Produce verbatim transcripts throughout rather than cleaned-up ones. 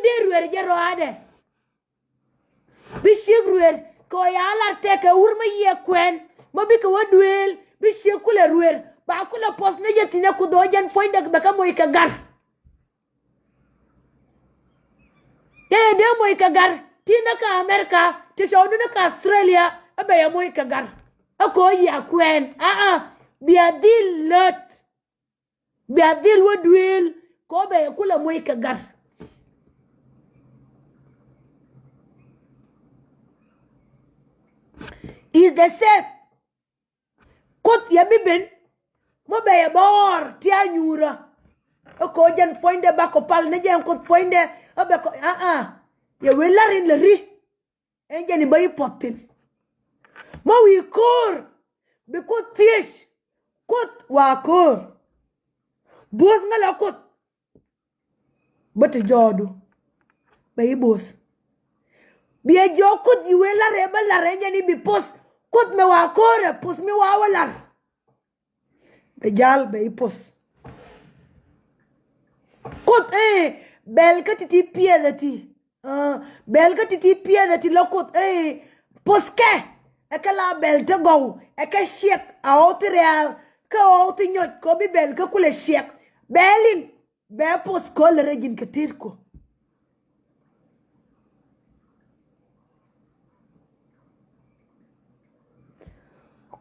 dee ruer jɛ rɔaadɛ. Bi ciek ruer kɛ ɣöö ya lar tɛkɛ wur mi yiëë kuɛn mi bikɛ wä duëël, bi ciek kulɛ ruer ba kulɛ puɔth ni jɛ thi̱n ɛ Kuoth ɣöö jɛn puɔ̱nydɛ bɛ kɛ moc kɛ gar. Yɛ yɛ dee moc kɛ gar ti näk kä America, ti cɔwdun kä Australia, ɛ bɛ yɛ moc kɛ gar. Ɛ kɛ ɣöö yiëë kuɛn, aa, bia dhil lät. Bia dhil wä duëël kɛ ɣöö bɛ yɛ kulɛ moc kɛ gar. Is the same. Kuoth yɛ bi ben mi bɛ yɛ bɔɔr ti a nyuurä. Ɛ kɛ ɣöö jɛn puɔ̱nydɛ bakɔ pal ni jɛn Kuoth puɔ̱nydɛ ɛ bɛ kɔ, aa, aa. Yɛ wee lar in lɛ ri. Ɛn jɛn i̱ bä i̱ puɔth thi̱n. Ma wi̱i̱ ko̱o̱r bi Kuoth thiec. Kuoth wa ko̱o̱r. Buɔ̱th ŋä la Kuoth. Bä ti jɔɔdu bɛ i̱ buɔ̱th. Biɛ jiɔk Kuoth i̱ wee lar ɛ bä lar ɛn jɛn i̱ bi puɔth. Kuoth mɛ wa ko̱o̱r ɛ puɔth mi wa wä lar. Bɛ jal bɛ i̱ puɔth. Kuoth, eh, bɛl kä ti̱ti̱ piɛth ɛ ti. Ah, bɛl kä ti̱ti̱ piɛth ɛ ti la Kuoth, eh, puɔth kɛ. Ɛ kɛ la bɛl te gɔw, ɛ kɛ ciɛk, a ɣɔw thi rɛ̈ɛ̈l, kä ɣɔw thi nyɔc, kɛ ɣöö bi bɛl kä kulɛ ciɛk. Bɛl in, bɛ puɔth kɛ ɣöö lɛ rɛy ji̱n kɛ tëër Kuɔth.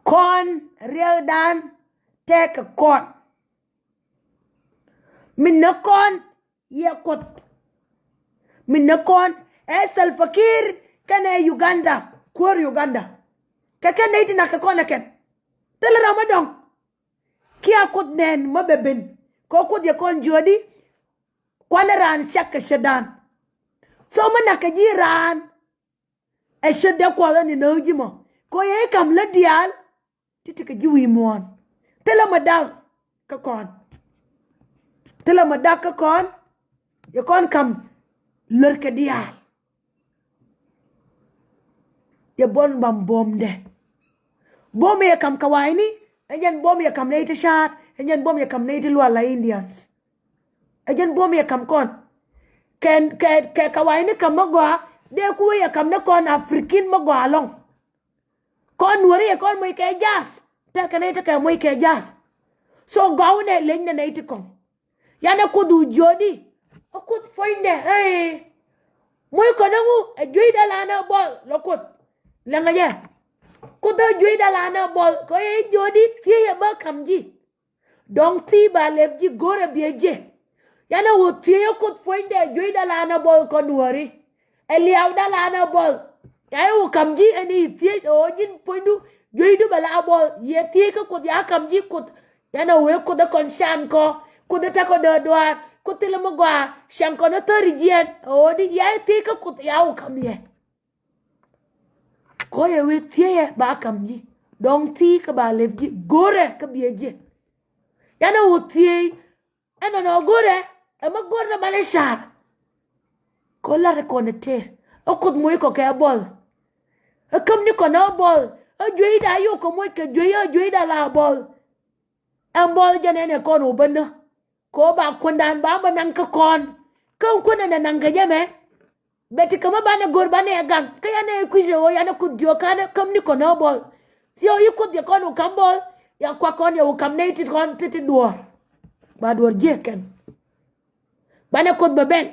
Kɔn riɛkdan tekɛ kɔn. Min ni kɔn yɛ Kuoth. Min ni kɔn ɛ Salva Kiir kɛnɛ Uganda, kuäär Uganda. Kɛ kɛn nɛy ti nak kɛ kɔn ɛ kɛn. Thilɛ ram mi dɔ̱ŋ. Kiɛ Kuoth nɛn mi bɛ ben. Kɛ Kuoth yɛ kɔn jiöödi. Kuanɛ raan cak kɛ cätdan. So mi nak kɛ ji̱ raan. Ɛ cätdɛ Kuɔth ɛn in ɣä ji̱ mɔ kɛ ɣöö yɛ i̱ ka̱m lä diaal. Ti ti kɛ ji̱ wi̱i̱ muɔ̱ɔ̱n. Thilɛ mɔ dak kä kɔn. Thilɛ mɔ dak kä kɔn. Yɛ kɔn ka̱m lär kɛ diaal. Yɛ buɔ̱m bam buɔ̱mdɛ. Buɔ̱m yɛ ka̱m kɛ wa̱i̱ni. Ɛ jɛn buɔ̱m yɛ ka̱m nɛy ti ca̱a̱r. Ɛ jɛn buɔ̱m yɛ ka̱m nɛy ti lual la Indians. Ɛ jɛn buɔ̱m yɛ ka̱m kɔn. Kɛ, kɛ, kɛ kɛ wa̱i̱ni ka̱m mi gɔaa dee ku wee yɛ ka̱m ni kɔn African mi gɔaa ɛlɔ̱ŋ. Kɔn Nuääri yɛ kɔn moc kɛ ja̱a̱th. Tekɛ nɛy tekɛ moc kɛ ja̱a̱th. So gɔw nɛ leny nɛ nɛy ti kɔ̱ŋ. Yanɛ Kuoth wu jiöödi. Ɛ Kuoth puɔ̱nydɛ, eh. Moc kɔn ɛŋu ɛ jueyda lanɛ buɔth lɔ Kuoth. Lɛŋɛ jɛ. Kuoth ɛ jueyda lanɛ buɔth kɛ ɣöö yɛ jiöödi thiecɛ bä ka̱m ji̱. Dɔ̱ŋ thiec ba lɛp ji̱ go̱rɛ biɛ jiɛ. Yanɛ ɣöö thiec ɛ Kuoth puɔ̱nydɛ jueyda lanɛ buɔth kɔn Nuääri. Ɛ liaawda lanɛ buɔth. Ya i̱ ɣöö ka̱m ji̱ ɛn i̱ thiec ɛ ɣöö ji̱n puɔ̱nydu jueydu bɛ la buɔth. Yɛ thiec kä Kuoth ya ka̱m ji̱ Kuoth. Yanɛ ɣöö ɛ Kuoth ɛ kɔn can kɔ. Kuoth ɛ tekɔ dee duaar. Kuoth thilɛ mi gɔaa. Can kɔn ɛ thäri jiɛn. Ɛ ɣöö di ya i̱ thiec kä Kuoth ya ɣöö ka̱m yɛ. Kɔ yɛ wee thiecɛ ba ka̱m ji̱. Dɔ̱ŋ thiec kä ba lɛp ji̱. Go̱rɛ kä biɛ jiɛ. Yanɛ ɣöö thiec. Ɛn nɔnɔ go̱rɛ ɛ mi go̱r ni banɛ car. Kɔ lar kɔn ɛ tëër ɛ Kuoth moc kɔ kɛ buɔth. Ɛ käm ni kɔn ɛ buɔth ɛ jueyda yok kɛ moc kɛ juey ɛ jueyda la buɔth. Ɛn buɔth jɛn ɛn ɛ kɔn wä bä nä. Kɔ ba kuändan ba bä naŋ kä kɔn. Kä kuän ɛn ɛ naŋ kɛ jɛ mɛ. Bɛ ti kämä banɛ go̱r banɛ ɛ gaŋ kä yanɛ ɛ kui̱cɛ ɣöö yanɛ Kuoth jiök kanɛ käm ni kɔn ɛ buɔth. Thiec i̱ Kuoth yɛ kɔn wä ka̱m buɔth ya kuak kɔn yɛ wä ka̱m nɛy ti kɔn ti ti duɔ̱ɔ̱r. Ba duɔ̱ɔ̱r jiɛk kɛn. Banɛ Kuoth bɛ ben.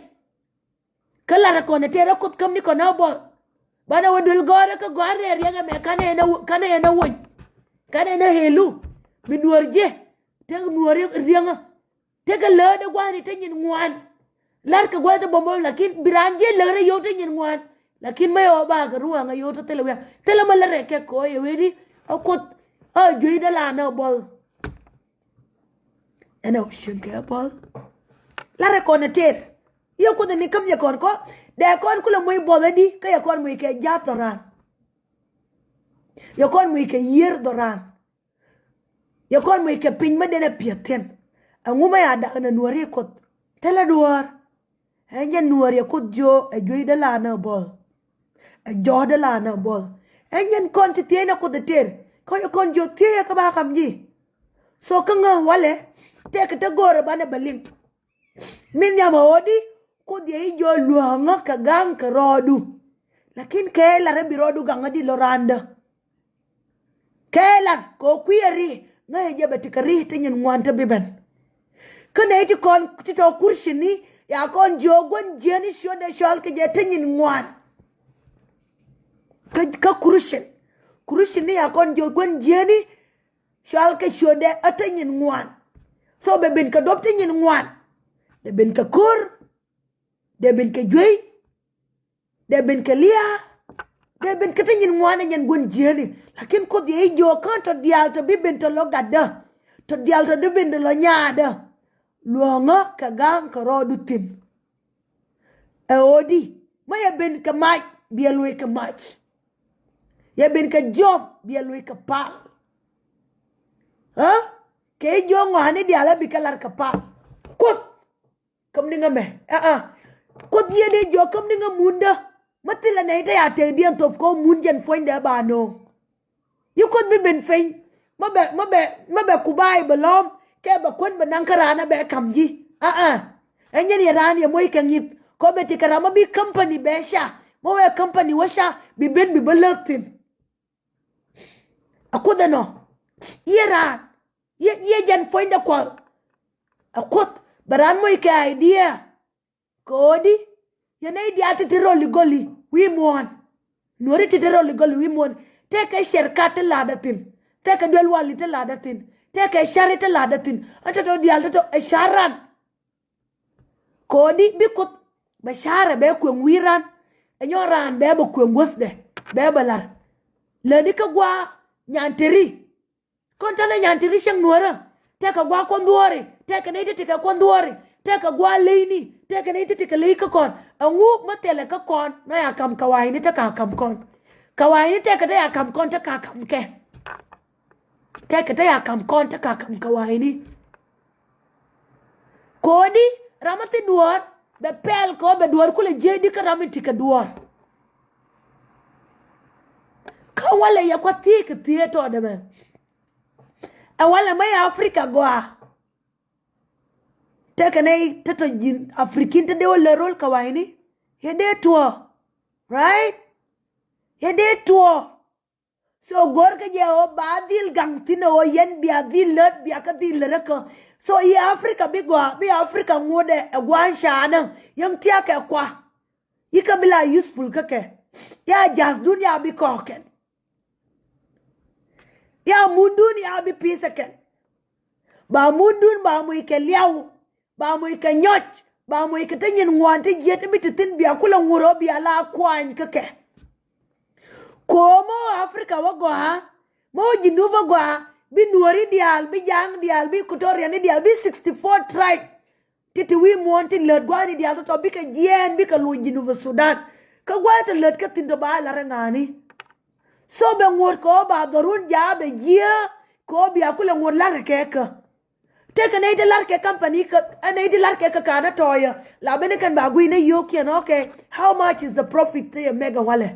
Kä lar ɛ kɔn ɛ tëër ɛ Kuoth käm ni kɔn ɛ buɔth. Banɛ wä duel gɔ̱rä kä gɔ̱a̱r rɛɛ riɛŋɛ mɛ kanɛ ɛn ɛ wony. Kanɛ ɛn ɛ helu. Mi Nuäär jiɛ. Tëk Nuäär riɛŋä. Tekɛ läät ɛ gua̱a̱ni te nyin ŋuan. La̱rkɛ gua̱th te buɔ̱m buɔ̱m lakin bi raan jiɛ läät ɛ yio̱w te nyin ŋuan. Lakin mä yɛ ɣɔw bakɛ rua̱a̱ŋ ɛ yio̱w te thilɛ wiak thilɛ mä lät rɛ kɛ kɔɔc ɛ wee di. Ɛ Kuoth ɛ juey dee lan ɛ buɔth. Ɛn ɛ wä cieŋ kɛ buɔth. La̱rɛ kɔn ɛ tëër. Yɛ Kuoth ɛ ni käm yɛ kɔn kɔ dee kɔn kulɛ moc buɔth ɛ di kä yɛ kɔn moc kɛ ja̱a̱th dhɔran. Yɛ kɔn moc kɛ yiër dhɔran. Yɛ kɔn moc kɛ piny mä den ɛ piɛth thi̱n. Ɛŋu mä ya dak nɛ Nuääri Kuoth thilɛ duɔ̱ɔ̱r. Ɛn jɛn Nuääri ɛ Kuoth jiö ɛ juey dee lan ɛ buɔth. Ɛ jɔ̱ɔ̱k dee lan ɛ buɔth. Ɛn jɛn kɔn ti thiec nɛ Kuoth ɛ tëër kä yɛ kɔn jiö thiec ɛ kä ba ka̱m ji̱. So kä ŋä walɛ tëëkɛ te go̱o̱rɛ banɛ bɛ liŋ. Min nhiam ɛ ɣöö di Kuoth Dhiɛ i̱ jɔɔ luäŋä kɛ ga̱ŋ kɛ rɔɔdu. Lakin kɛɛl lar ɛ bi rɔɔdu gaŋä di lɔ randä. Kɛɛl lar kɛ ɔ kui̱ ɛ ri ŋäcɛ jɛ bɛ ti kɛ ri ti nyin ŋuan ti bi ben. Kä nɛy ti kɔn ti tɔ kurcini ya kɔn jiök gua̱n jiäni ciötdɛ cɔal kɛ jɛ ti nyin ŋuan. Kä kä kurcin kurcini ya kɔn jiök gua̱n jiäni cɔal kɛ ciötdɛ ɛ ti nyin ŋuan. So bɛ ben kɛ duɔ̱p ti nyin ŋuan. Dɛ ben kɛ ko̱r. Dee ben kɛ juey. Dee ben kɛ lia̱a̱. Dee ben kɛ te nyin ŋuan ɛ nyɛn guän jiäni. Lakin Kuoth yɛ i̱ jiök kä tɔ diaal tɔ bi ben tɔ lɔ gatdä. Tɔ diaal tɔ di ben tɔ lɔ nyaadä. Luɔ̱ŋä kɛ ga̱a̱ŋ kɛ rɔɔdu thi̱n. Ɛ ɣöö di mä yɛ ben kɛ mac biɛ luɔ̱c kɛ mac. Yɛ ben kɛ jiɔp biɛ luɔ̱c kɛ pal. Ɣä kɛ i̱ jiök ŋɔaani diaal ɛ bikɛ lar kɛ pal. Kuoth. Käm ni ŋä mɛ. Aa. Kuoth yiëë dee jiök käm ni ŋä mundä. Mä thilɛ nɛy te ya tëkdiɛn thop kɛ mun jɛn puɔ̱nydɛ ba no̱o̱ŋ. Yi Kuoth bi ben piny. Mä bɛ mä bɛ mä bɛ kubaai bɛ lɔ̱ɔ̱m kɛ bɛ kuän bɛ naŋ kä raan ɛ bɛ ka̱m ji̱. Aa. Ɛ nyɛn yɛ raan yɛ moc kɛ ŋi̱th kɔ bɛ ti kɛ ram mä bi company bɛ ca mä wee company wä ca bi ben bi bä lääk thi̱n. A Kuoth ɛnɔ. Yiëë raan. Yiëë yiëë jɛn puɔ̱nydɛ kuɔth. A Kuoth bɛ raan moc kɛ idea. Kɛ ɣöö di yɛn nɛy diaal ti ti rɔl i̱ gɔli wi̱i̱ muɔ̱ɔ̱n. Nuɔ̱ri ti ti rɔl i̱ gɔli wi̱i̱ muɔ̱ɔ̱n. Tëëkɛ cɛr kat ti la̱tdä thi̱n. Tëëkɛ duel wali ti la̱tdä thi̱n. Tëëkɛ cari ti la̱tdä thi̱n. Ɣän tɔ̱tɔ̱ diaal tɔ̱tɔ̱ ɛ ca̱r ran. Kɛ ɣöö di bi Kuoth bɛ ca̱rɛ bɛ kueŋ wi̱i̱ ran. Ɛ nyɔk raan bɛ bɛ kueŋ guäthdɛ bɛ bɛ la̱r. Lätdi kä gua̱a̱ nyan teri. Kɔn tɛnɛ nyan teri cäŋ nuäärä. Tɛkɛ gua̱a̱ kuɔn dhuɔ̱ɔ̱ri tɛkɛ nɛy ti tekɛ kuɔn dhuɔ̱ɔ̱ri. Tɛkɛ gua̱a̱ le̱yni tɛkɛ nɛy ti tekɛ le̱y kä kɔn. Ɛŋu mä thilɛ kä kɔn nɔ ya ka̱m kɛ wa̱i̱ni te ka ka̱m kɔn. Kɛ wa̱i̱ni tɛkɛ te ya ka̱m kɔn te ka ka̱m kɛ. Tɛkɛ te ya ka̱m kɔn te ka ka̱m kɛ wa̱i̱ni. Kɛ ɣöö di ram mi thi duɔ̱ɔ̱r bɛ pɛl kɛ ɣöö bɛ duɔ̱ɔ̱r kulɛ jiäcdi kä ram mi ti kɛ duɔ̱ɔ̱r. Kä walɛ yɛ kua̱ thiec kɛ thiec tɔɔdɛ mɛ. Ɛ walɛ mä yɛ Africa gɔaa. Tɛkɛ nɛy te tɔ ji̱n African te dee wä lät rol kɛ wa̱i̱ni. Yɛ dee tuɔɔk. Right? Yɛ dee tuɔɔk. So go̱o̱rkä jɛ ɣöö ba dhil gaŋ thi̱n ɣöö yɛn bia dhil lät bia kä dhil lät kä. So i̱ Africa bi gɔaa bi Africa ŋuɔ̱tdɛ ɛ gua̱a̱n caanä yäŋ thia̱kɛ kua. Yi̱kä bi la useful kä kɛ. Ya ja̱thdun ya bi kɔɔkɛn. Ya mundun ya bi pi̱i̱thäkɛn. Ba mundun ba muc kɛ liaw. Ba muc kɛ nyɔc ba muc kɛ te nyin ŋuan te jiet te bi te thi̱n bia kulɛ ŋur ɔ bia la kuany kä kɛ. Ko̱o̱m ɔ Africa wä gɔaa. Mä wä Jinub wä gɔaa bi nuɔ̱ri diaal bi ja̱a̱ŋ diaal bi Equatorian ni diaal bi sixty four tribe. Ti ti wi̱i̱ muɔ̱ɔ̱n ti lät gua̱a̱ni diaal tɔ̱tɔ̱ bikɛ jiɛɛn bikɛ loc Jinub Sudan. Kä gua̱a̱ni ti lät kä thi̱n tɔ ba lar ɛ ŋa̱a̱ni. So bɛ ŋuɔ̱t kɛ ɣöö ba dhɔrun ja̱a̱ bɛ jiääk kɛ ɣöö bia kulɛ ŋuɔ̱t la̱rkɛ kɛ kä. Tekɛ nɛy ti la̱rkɛ company kä ɛ nɛy ti la̱rkɛ kä ka̱n ɛ tɔ̱ɔ̱yä la ben ni kɛn ba gui̱n ɛ yio̱o̱kiɛn, okay, how much is the profit ti yɛ mɛk ɛ walɛ.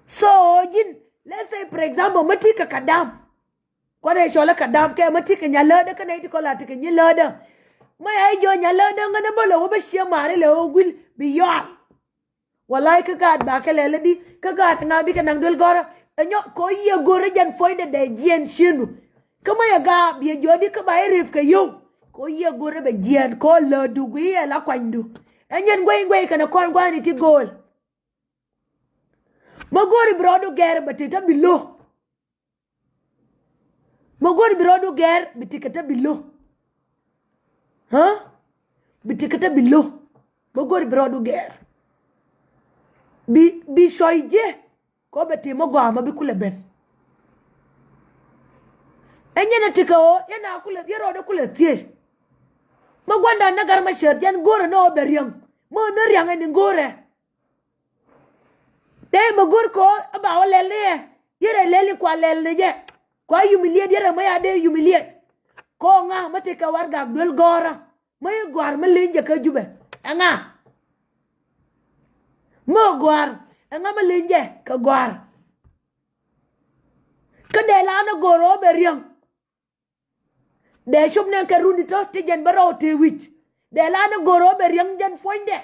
So ji̱n, let's say for example mä ti kɛ Kadam. Kuanɛ cɔl ɛ Kadam kɛ mä ti kɛ Nyaläätdä kä nɛy ti kɔn la ti kɛ Nyaläätdä. Mä ya i̱ jɔ̱ɔ̱c Nyaläätdä ŋän ɛ bä lɛ wä bä ciɛ ma̱a̱ri lɛ wä gui̱l bi yɔal. Walay kä gaat ba kɛ lɛl di kä gaat ŋa bikɛ naŋ duel gɔrä. Ɛ nyɔ kɔ yiëë go̱rä jɛn puɔ̱nydɛ dɛ jiɛn ciëndu. Kä mä yɛ gaap yɛ jiɔt di kä ba yɛ rep kɛ yio̱w. Kɔ yiëë go̱rä bɛ jiɛn kɔ lätdu guiyɛ la kuanydu. Ɛ nyɛn guɛy guɛy kɛnɛ kɔn gua̱a̱ni ti go̱o̱l. Mä go̱ri bi rɔɔdu gɛr bɛ ti tä bi lo̱. Mä go̱ri bi rɔɔdu gɛr bi ti kɛ tä bi lo̱. Ɣä bi ti kɛ tä bi lo̱. Mä go̱ri bi rɔɔdu gɛr bi bi cɔy jiɛ. Kɔ bɛ ti mä gɔaa mä bi kulɛ ben. Ɛ nyɛn ɛ ti kɛ ɣöö yɛn a kulɛ yɛ rɔɔdɛ kulɛ thiec. Mä gua̱ndan nä Gat Macar jɛn go̱rɛ nä ɣöö bɛ riäŋ. Mä nä riaŋ ɛn in go̱rɛ. Dee mɛ go̱r kɔ ɛ ba wä lɛl ni yɛ. Yɛrɛ lɛl ni kua lɛl ni jɛ. Kua humiliate yɛrɛ mɛ ya dee humiliate. Kɔ ŋa mɛ ti kɛ warɛgak duel gɔ̱rä mɛ i̱ gɔ̱a̱r mɛ leny jɛ kä Jubɛ. Ɛŋa mɛ gɔ̱a̱r ɛŋa mɛ leny jɛ kɛ gɔ̱a̱r. Kä dee la ni go̱r ɔ bɛ riäŋ. Dee cop nɛn kɛ runi tɔ ti jɛn bä rɔw tëë wi̱c. Dee la ni go̱r ɔ bɛ riäŋ jɛn puɔ̱nydɛ.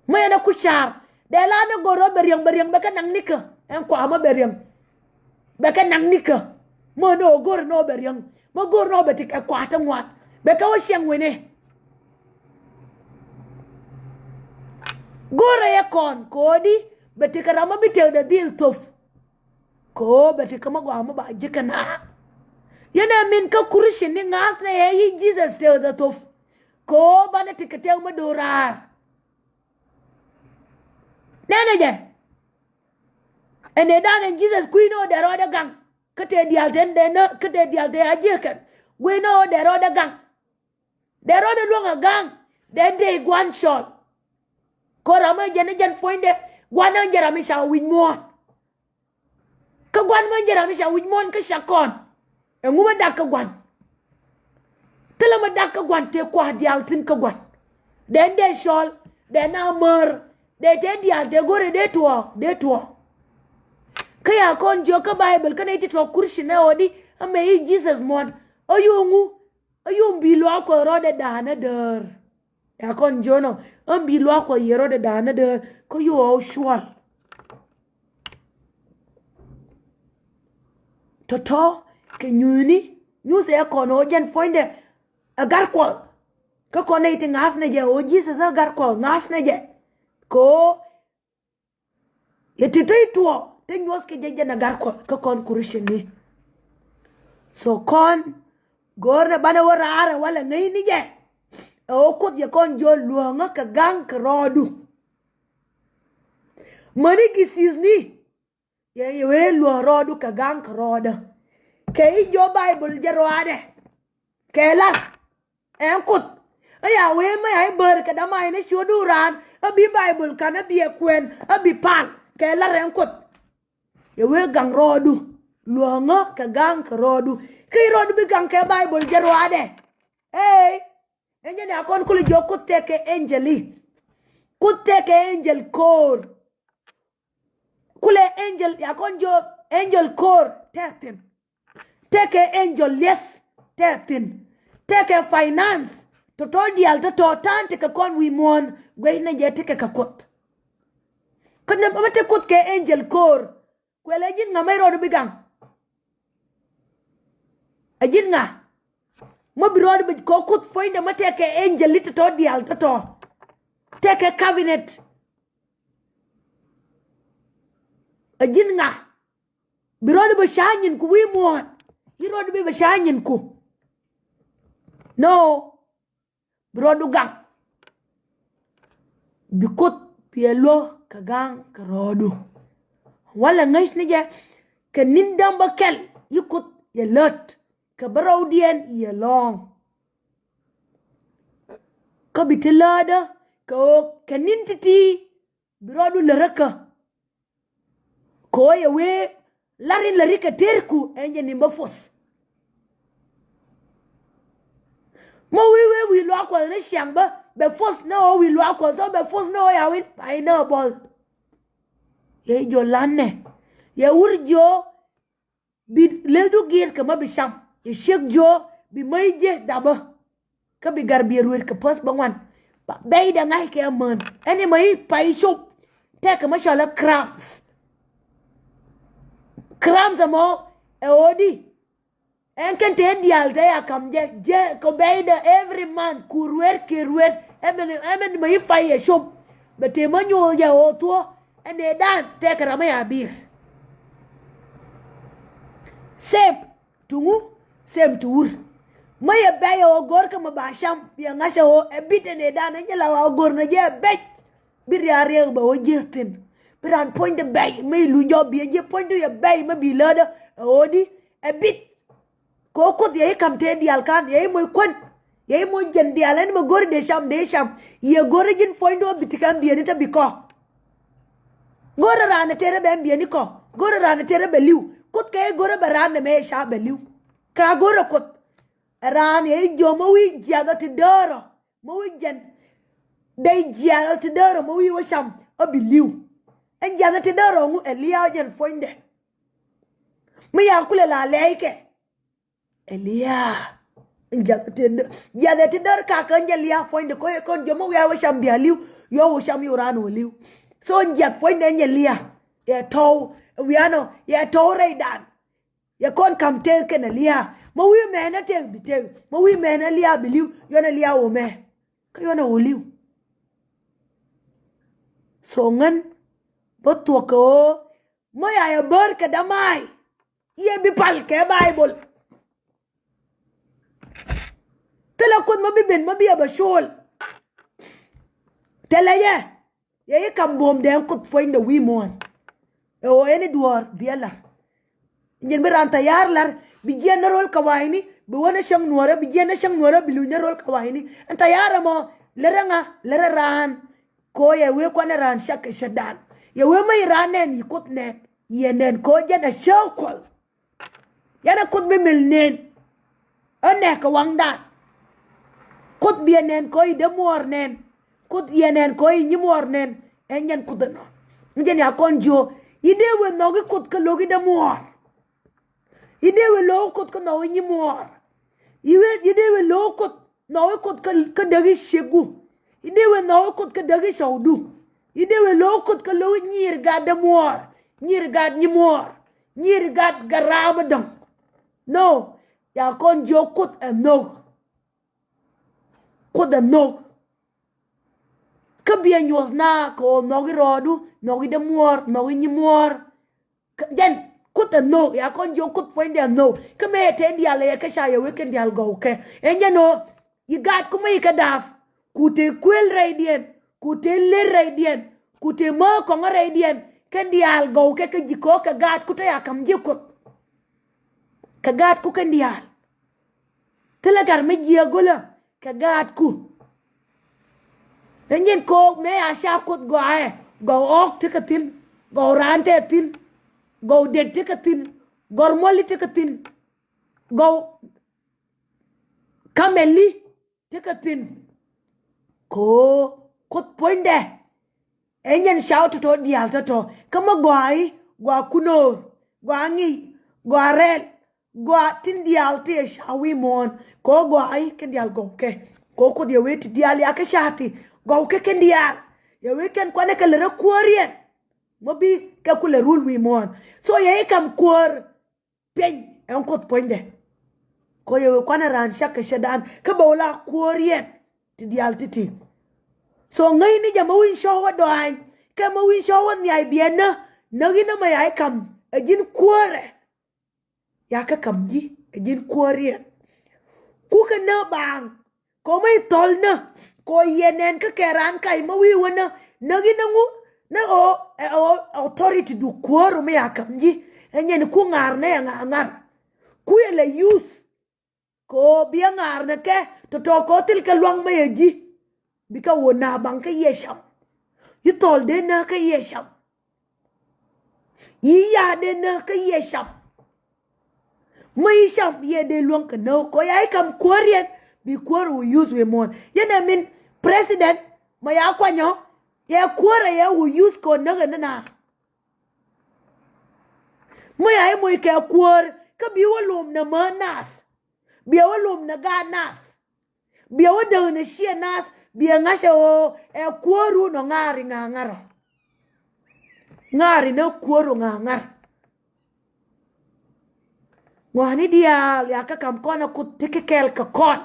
Mä yɛn ɛ ku ca̱r. Dee la ni go̱r ɔ bɛ riäŋ, bɛ riäŋ bɛ kɛ naŋ nikä. Ɛn kua mä bɛ riäŋ. Bɛ kɛ naŋ nikä. Mä ni ɔ go̱r ni ɔ bɛ riäŋ. Mä go̱r ni ɔ bɛ ti kɛ kua ti ŋuan. Bɛ kɛ wä ciɛŋ wi̱ni. Go̱r ɛ yɛ kɔn kɛ ɣöö di bɛ ti kɛ ram mä bi tëkdɛ dhil thop. Kɛ ɣöö bɛ ti kä mä gɔaa mä ba ji̱ kɛ na. Yɛn ɛ min kä Christian ni ŋa̱th nɛ yɛ yi Jesus tëë dhɛ thop. Kɛ ɣöö banɛ ti kɛ tëk mä do̱raar. Nɛnɛ jɛ. Ɛn ëë dan ɛn Jesus kui̱ ni ɣöö dee rɔɔdɛ gaŋ. Kä tëë diaal tëë nɛ kä tëë diaal tëë a ji̱ kɛn. Gui̱ ni ɣöö dee rɔɔdɛ gaŋ. Dee rɔɔdɛ luäŋ a gaŋ. Dee dee gua̱n cɔl. Kɛ ɣöö ram ɛ jɛn ɛ jɛn puɔ̱nydɛ gua̱n ɛ jɛ ram i̱ ca wi̱c muɔ̱ɔ̱n. Kä gua̱n mɛ jɛ ram i̱ ca wi̱c muɔ̱ɔ̱n kä ca kɔn. Ɛŋu mɛ dak kä gua̱n. Thilɛ mɛ dak kä gua̱n tëë kua̱r diaal thi̱n kä gua̱n. Dee dee cɔl dee na mär. Dee tëë diaal tëë go̱rɛ dee tuɔɔ dee tuɔɔ. Kä ya kɔn jiök kä Baiböl kä nɛy ti tuɔɔk Christian ɛ ɣöö di ɛ mɛ i̱ Jesus muɔ̱ɔ̱n. Ɛ yo̱o̱ŋu. Ɛ yo̱o̱ŋ bi luaak Kuɔth rɔɔdɛ da̱a̱n ɛ däär. Ya kɔn jiök nɔ ɣän bi luaak Kuɔth yɛ rɔɔdɛ da̱a̱n ɛ däär kä yo̱o̱ ɣɔw cuɔl. Tɔ̱tɔ̱ kɛ nyuthni nyuthɛ kɔn ɣöö jɛn puɔ̱nydɛ ɛ gar Kuɔth. Kä kɔn nɛy ti ŋa̱thnɛ jɛ ɣöö Jesus ɛ gar Kuɔth ŋa̱thnɛ jɛ. Kɛ ɣöö yɛ ti te tuɔɔk te nyuɔ̱th kɛ jɛ jɛn ɛ gar Kuɔth kä kɔn Christian ni. So kɔn go̱o̱rnɛ banɛ wä raarɛ walɛ ŋäcni jɛ. Ɛ ɣöö Kuoth yɛ kɔn jiök luäŋä kɛ ga̱ŋ kɛ rɔɔdu. Mäni gi thi̱thni. Yɛ yɛ wee luäŋ rɔɔdu kɛ ga̱ŋ kɛ rɔɔdä. Kɛ i̱ jiök Baiböl jɛ rɔaadɛ. Kɛ lar. Ɛn Kuoth. Ɛ ya wee mä ya i̱ bär kɛ dama in ɛ ciötdu raan. Ɛ bi Baiböl ka̱n ɛ bi ɛ kuɛn. Ɛ bi pal. Kɛ lar ɛn Kuoth. Yɛ wee gaŋ rɔɔdu. Luäŋä kɛ ga̱ŋ kɛ rɔɔdu. Kä i̱ rɔɔdu bi gaŋ kɛ Baiböl jɛ rɔaadɛ. Ee. Ɛn jɛn ya kɔn kulɛ jiök Kuoth tëëkɛ angel i̱. Kuoth tëëkɛ angel ko̱o̱r. Kulɛ angel ya kɔn jiök angel ko̱o̱r tëë thi̱n. Tëëkɛ angel lieth tëë thi̱n. Tëëkɛ finance. Tɔ̱tɔ̱ diaal tɔ̱tɔ̱ ta̱a̱n tekɛ kɔn wi̱i̱ muɔ̱ɔ̱n guɛcnɛ jɛ tekɛ kɛ Kuoth. Kä nɛmɛ mi te Kuoth kɛ angel ko̱o̱r. Kuɛl ɛ ji̱n ŋa mi rɔɔdu bi gaŋ? Ɛ ji̱n ŋa? Mi bi rɔɔdu bi kɛ Kuoth puɔ̱nydɛ mi tëëkɛ angel i̱ tɔ̱tɔ̱ diaal tɔ̱tɔ̱. Tëëkɛ cabinet. Ɛ ji̱n ŋa? Bi rɔɔdu bi ca̱a̱ nyinku wi̱i̱ muɔ̱ɔ̱n. I̱ rɔɔdu bi bi ca̱a̱ nyinku. No. Bi rɔɔdu gaŋ. Bi Kuoth bi ɛ luäk kɛ ga̱ŋ kɛ rɔɔdu. Walɛ ŋäcni jɛ kɛ ni̱n dämbä kɛl i̱ Kuoth yɛ lät kɛ bärɔwdiɛn yɛ lɔ̱ɔ̱ŋ. Kä bi ti läätdä kɛ ɣöö kɛ ni̱n ti̱ti̱ bi rɔɔdu läräkä. Kɛ ɣöö yɛ wee lar in läri kɛ terku ɛn jɛ ni bä force. Mä wi̱i̱ wee wi̱i̱ luaak Kuɔth ni ciaŋ bä bɛ force ni ɣöö wi̱i̱ luaak Kuɔth so bɛ force ni ɣöö ya wi̱n pay ni ɣöö bɔl. Yɛ jiö lan nɛ yɛ wur jiö bi lethdu gi̱i̱r kɛ mä bi cam. Yɛ ciek jiö bi mäc ji̱ dapä. Kä bi gar biɛ ruet kɛ päth bä ŋuan. Ba bɛy dɛ ŋa̱c kɛ män ɛn imɛ i̱ pay cop. Tɛk kɛ mä cɔl ɛ crabs. Crabs ɛmɔ ɛ ɣöödi. Ɛn kɛn tëë diaal tëë ya kam jɛ jɛ kɛ bɛy dɛ every month ku ruet kɛ ruet. Ɛmɛn ɛmɛn imɛ i̱ pay ɛ cop. Bɛ tëë mä nyoth jɛ ɣöö thuɔ̱ ɛn ëë dan tɛk kɛ ram ɛ ya bi̱i̱r. Same. Tuŋu same ti wur. Mä yɛ bɛc ɛ ɣöö go̱r kä mä ba cam yɛ ŋa̱c ɛ ɣöö ɛ bit ɛn ëë dan ɛ nyɛ la ɣöö go̱r nɛ jɛ ɛ bɛc. Bi riaar riɛk bɛ ɣöö ji̱ thi̱n. Bi raan puɔ̱nydɛ bɛc mä i̱ luc jɔk bi ɛ ji̱ puɔ̱nydu yɛ bɛc mä bi läätdä ɛ ɣöö di ɛ bit. Kɛ ɣöö Kuoth yɛ i̱ ka̱m tëë diaal ka̱n yɛ i̱ moc kuän. Yɛ i̱ moc jɛn diaal ɛn mɛ go̱r i̱ dee cam dee cam. Yɛ go̱r i̱ ji̱n puɔ̱nydu ɛ bi ti kɛ ɛn biɛni te bi kɔ. Go̱rɛ raan ɛ tëë rɛ bɛ ɛn biɛni kɔ. Go̱rɛ raan ɛ tëë rɛ bɛ li̱w. Kuoth kɛ i̱ go̱rɛ bɛ raan nɛmɛ ɛ ca bɛ li̱w. Ka go̱rɛ Kuoth. Ɛ raan ɛ i̱ jiɔ mä wi̱i̱ jiath ɔ ti däär ɔ. Mä wi̱i̱ jɛn. Dee jiath ɔ ti däär ɔ mä wi̱i̱ wä cam ɔ bi li̱w. Ɛn jiath ɔ ti däär ɔ ŋu ɛ lia̱a̱ ɔ jɛn puɔ̱nydɛ. Mi ya kulɛ la lɛɛckɛ. Eliya. Jiath ti dör, jiath ti dör kakä nyɛ lia̱a̱ puɔ̱nydɛ kɔ yɛ kɔn jiɔam mi wiaa wä cam bia li̱w, yɔ wä cam yɛ wä raan wä li̱w. So jiath puɔ̱nydɛ nyɛ lia̱a̱. Yɛ tɔw wianɔ, yɛ tɔw rɛydan. Yɛ kɔn kam tëk kɛnɛ lia̱a̱. Mi wi̱i̱ mɛnɛ tëk bi tëk, mi wi̱i̱ mɛnɛ lia̱a̱ bi li̱w, yɔnɛ lia̱a̱ wä mɛ. Kä yɔnɛ wä li̱w. So ŋän bä thuɔ̱k kɛ ɣöö mi ya yɛ bär kɛ dämaay. Yɛ bi pal kɛ Baibol. Thilɛ Kuoth mi bi ben mi bi ɛ bɛ col. Thilɛ yɛ. Yɛ i̱ kam buɔ̱mdɛ ɛn Kuoth puɔ̱nydɛ wi̱i̱ muɔ̱ɔ̱n. Ɛ ɣöö ɛn i̱ duɔ̱ɔ̱r bi ɛ la̱r. Jɛn bi raan tayar la̱r bi jiɛn ni ro̱l kɛ wa̱i̱ni, bi wä ni cäŋ nuɔ̱ɔ̱rä, bi jiɛn ni cäŋ nuɔ̱ɔ̱rä, bi luny ni ro̱l kɛ wa̱i̱ni. Ɛn tayar ɛmɔ lärä ŋa, lärä raan. Kɛ ɣöö yɛ wee kuanɛ raan cak kɛ cätdan. Yɛ wee mi raan nɛn yi Kuoth nɛn. Yɛ nɛn kɛ ɣöö jɛn ɛ cä Kuɔth. Yɛn ɛ Kuoth bi mil nɛn. Ɛ nɛɛk kɛ waŋdan. Kuoth bi ɛ nɛn kɛ ɣöö yi dämuɔɔr nɛn. Kuoth yɛ nɛn kɛ ɣöö yi nyimuɔɔr nɛn. Ɛ nyɛn Kuoth ɛnɔ. Jɛn ya kɔn jiö. Yi dee wee nhɔk i̱ Kuoth kä lo̱k i̱ dämuɔɔr. Yi dee wee lo̱k i̱ Kuoth kä nhɔk i̱ nyimuɔɔr. Yi wee, yi dee wee lo̱k i̱ Kuoth nhɔk i̱ Kuoth kä, kä däk i̱ ciegu. Yi dee wee nhɔk i̱ Kuoth kä däk i̱ cɔwdu. Yi dee wee lo̱k i̱ Kuoth kä lo̱k i̱ nyiir gat dämuɔɔr. Nyiir gat nyimuɔɔr. Nyiir gat gat raam ɛ dɔ̱ŋ. No. Ya kɔn jiök Kuoth ɛ nhök. Kuoth ɛ nhök. Kä biɛ nyuɔ̱th na kɛ ɣöö nhɔk i̱ rɔɔdu, nhɔk i̱ dämuɔɔr, nhɔk i̱ nyimuɔɔr. Kä jɛn Kuoth ɛ nhök, ya kɔn jiök Kuoth puɔ̱nydɛ ɛ nhök. Kä mëë tëë diaal ɛ yɛ kä ca yɛ wee kɛn diaal gɔw kɛ. Ɛn jɛn ɣöö yi gaatku mi yi kɛ da̱a̱p, ku tëë kuël rɛydiɛn, ku tëë lër rɛydiɛn, ku tëë määk kɔŋä rɛydiɛn, kɛn diaal gɔw kɛ kä ji̱ ko̱o̱k kɛ gaatku te ya ka̱m ji̱ Kuoth. Kɛ gaatku kɛn diaal. Thilɛ gat mi jiääk go̱lä kɛ gaatku. Ɛ nyin ko̱o̱k mëë a ca Kuoth gɔaaɛ, gɔw ɔɔk tekɛ thi̱n, gɔw raan tekɛ thi̱n, gɔw det tekɛ thi̱n, gɔr muɔli tekɛ thi̱n, gɔw kamɛli tekɛ thi̱n. Kɛ ɣöö Kuoth puɔ̱nydɛ. Ɛ nyɛn ca wä tɔ̱tɔ̱ diaal tɔ̱tɔ̱. Kä mi gɔaa i̱, gɔaa kunöör, gɔaa ŋi̱i̱c, gɔaa rɛl, gɔaa tin diaal ti ɛ ca wi̱i̱ muɔ̱ɔ̱n. Kɛ ɣöö gɔaa i̱ kɛn diaal gɔw kɛ. Kɛ ɣöö Kuoth yɛ wee ti diaal ya kä ca ti gɔw kɛ kɛn diaal. Yɛ wee kɛn kuanɛ kɛ lɛ rɛ kuäär yɛn. Mi bi kɛ kulɛ rul wi̱i̱ muɔ̱ɔ̱n. So yɛ i̱ kam kuäär. Piɛny ɛn Kuoth puɔ̱nydɛ. Kɛ ɣöö yɛ wee kuanɛ raan cak kɛ cätdan kä bɛ wä la kuäär yɛn ti diaal ti̱ti̱. So ŋäcni jɛ mi wi̱i̱ cɔ̱k wä dɔaany kɛ mi wi̱i̱ cɔ̱k wä nhiay biɛnä. Näk inä mɛ ya i̱ kam ɛ ji̱n kuäärɛ. Ya kä kam ji̱ ɛ ji̱n kuäär yɛn. Kukɛ nä baaŋ. Kɔ mi thɔl nä kɔ yɛ nɛn kä kɛ raan kac mi wi̱i̱ wä nä näk inä ŋu. Nä ɣöö ɛ ɣöö authority du kuäär mi ya kam ji̱. Ɛ nyɛn ku ŋa̱r nä ɛ ŋa̱r ŋa̱r. Ku yɛ lɛ youth. Kɔ biɛ ŋa̱r nä kɛ tɔ̱tɔ̱ kɔ thil kɛ luaŋ mi yɛ ji̱. Bikɛ wä na baŋ kä yɛ cam. Yi thɔl dee nä kä yɛ cam. Yi ya dee nä kä yɛ cam. Mä yi cam yɛ dee luäŋ kɛ nä kɔ ya i̱ kam kuäär yɛn. Bi kuäär wä youth wä muɔ̱ɔ̱n yɛn ɛ min president. Mä ya kuanyɔ yɛ kuäär ɛ yɛ wä youth kɔ näk ɛ nä na. Mä ya i̱ moc kɛ kuäär kä bi wä lom nä mä nath. Biɛ wä lom nä gaat nath. Biɛ wä däk nä ciɛ nath biɛ ŋa̱cä ɣöö ɛ kuäär wun ɔ ŋa̱ri ŋa̱ ŋa̱r ɔ. Ŋa̱ri nä kuäär ɔ ŋa̱ ŋa̱r. Ŋuani diaal ya kä kam kɔn a Kuoth ti kɛ kɛɛl kɛ kɔn.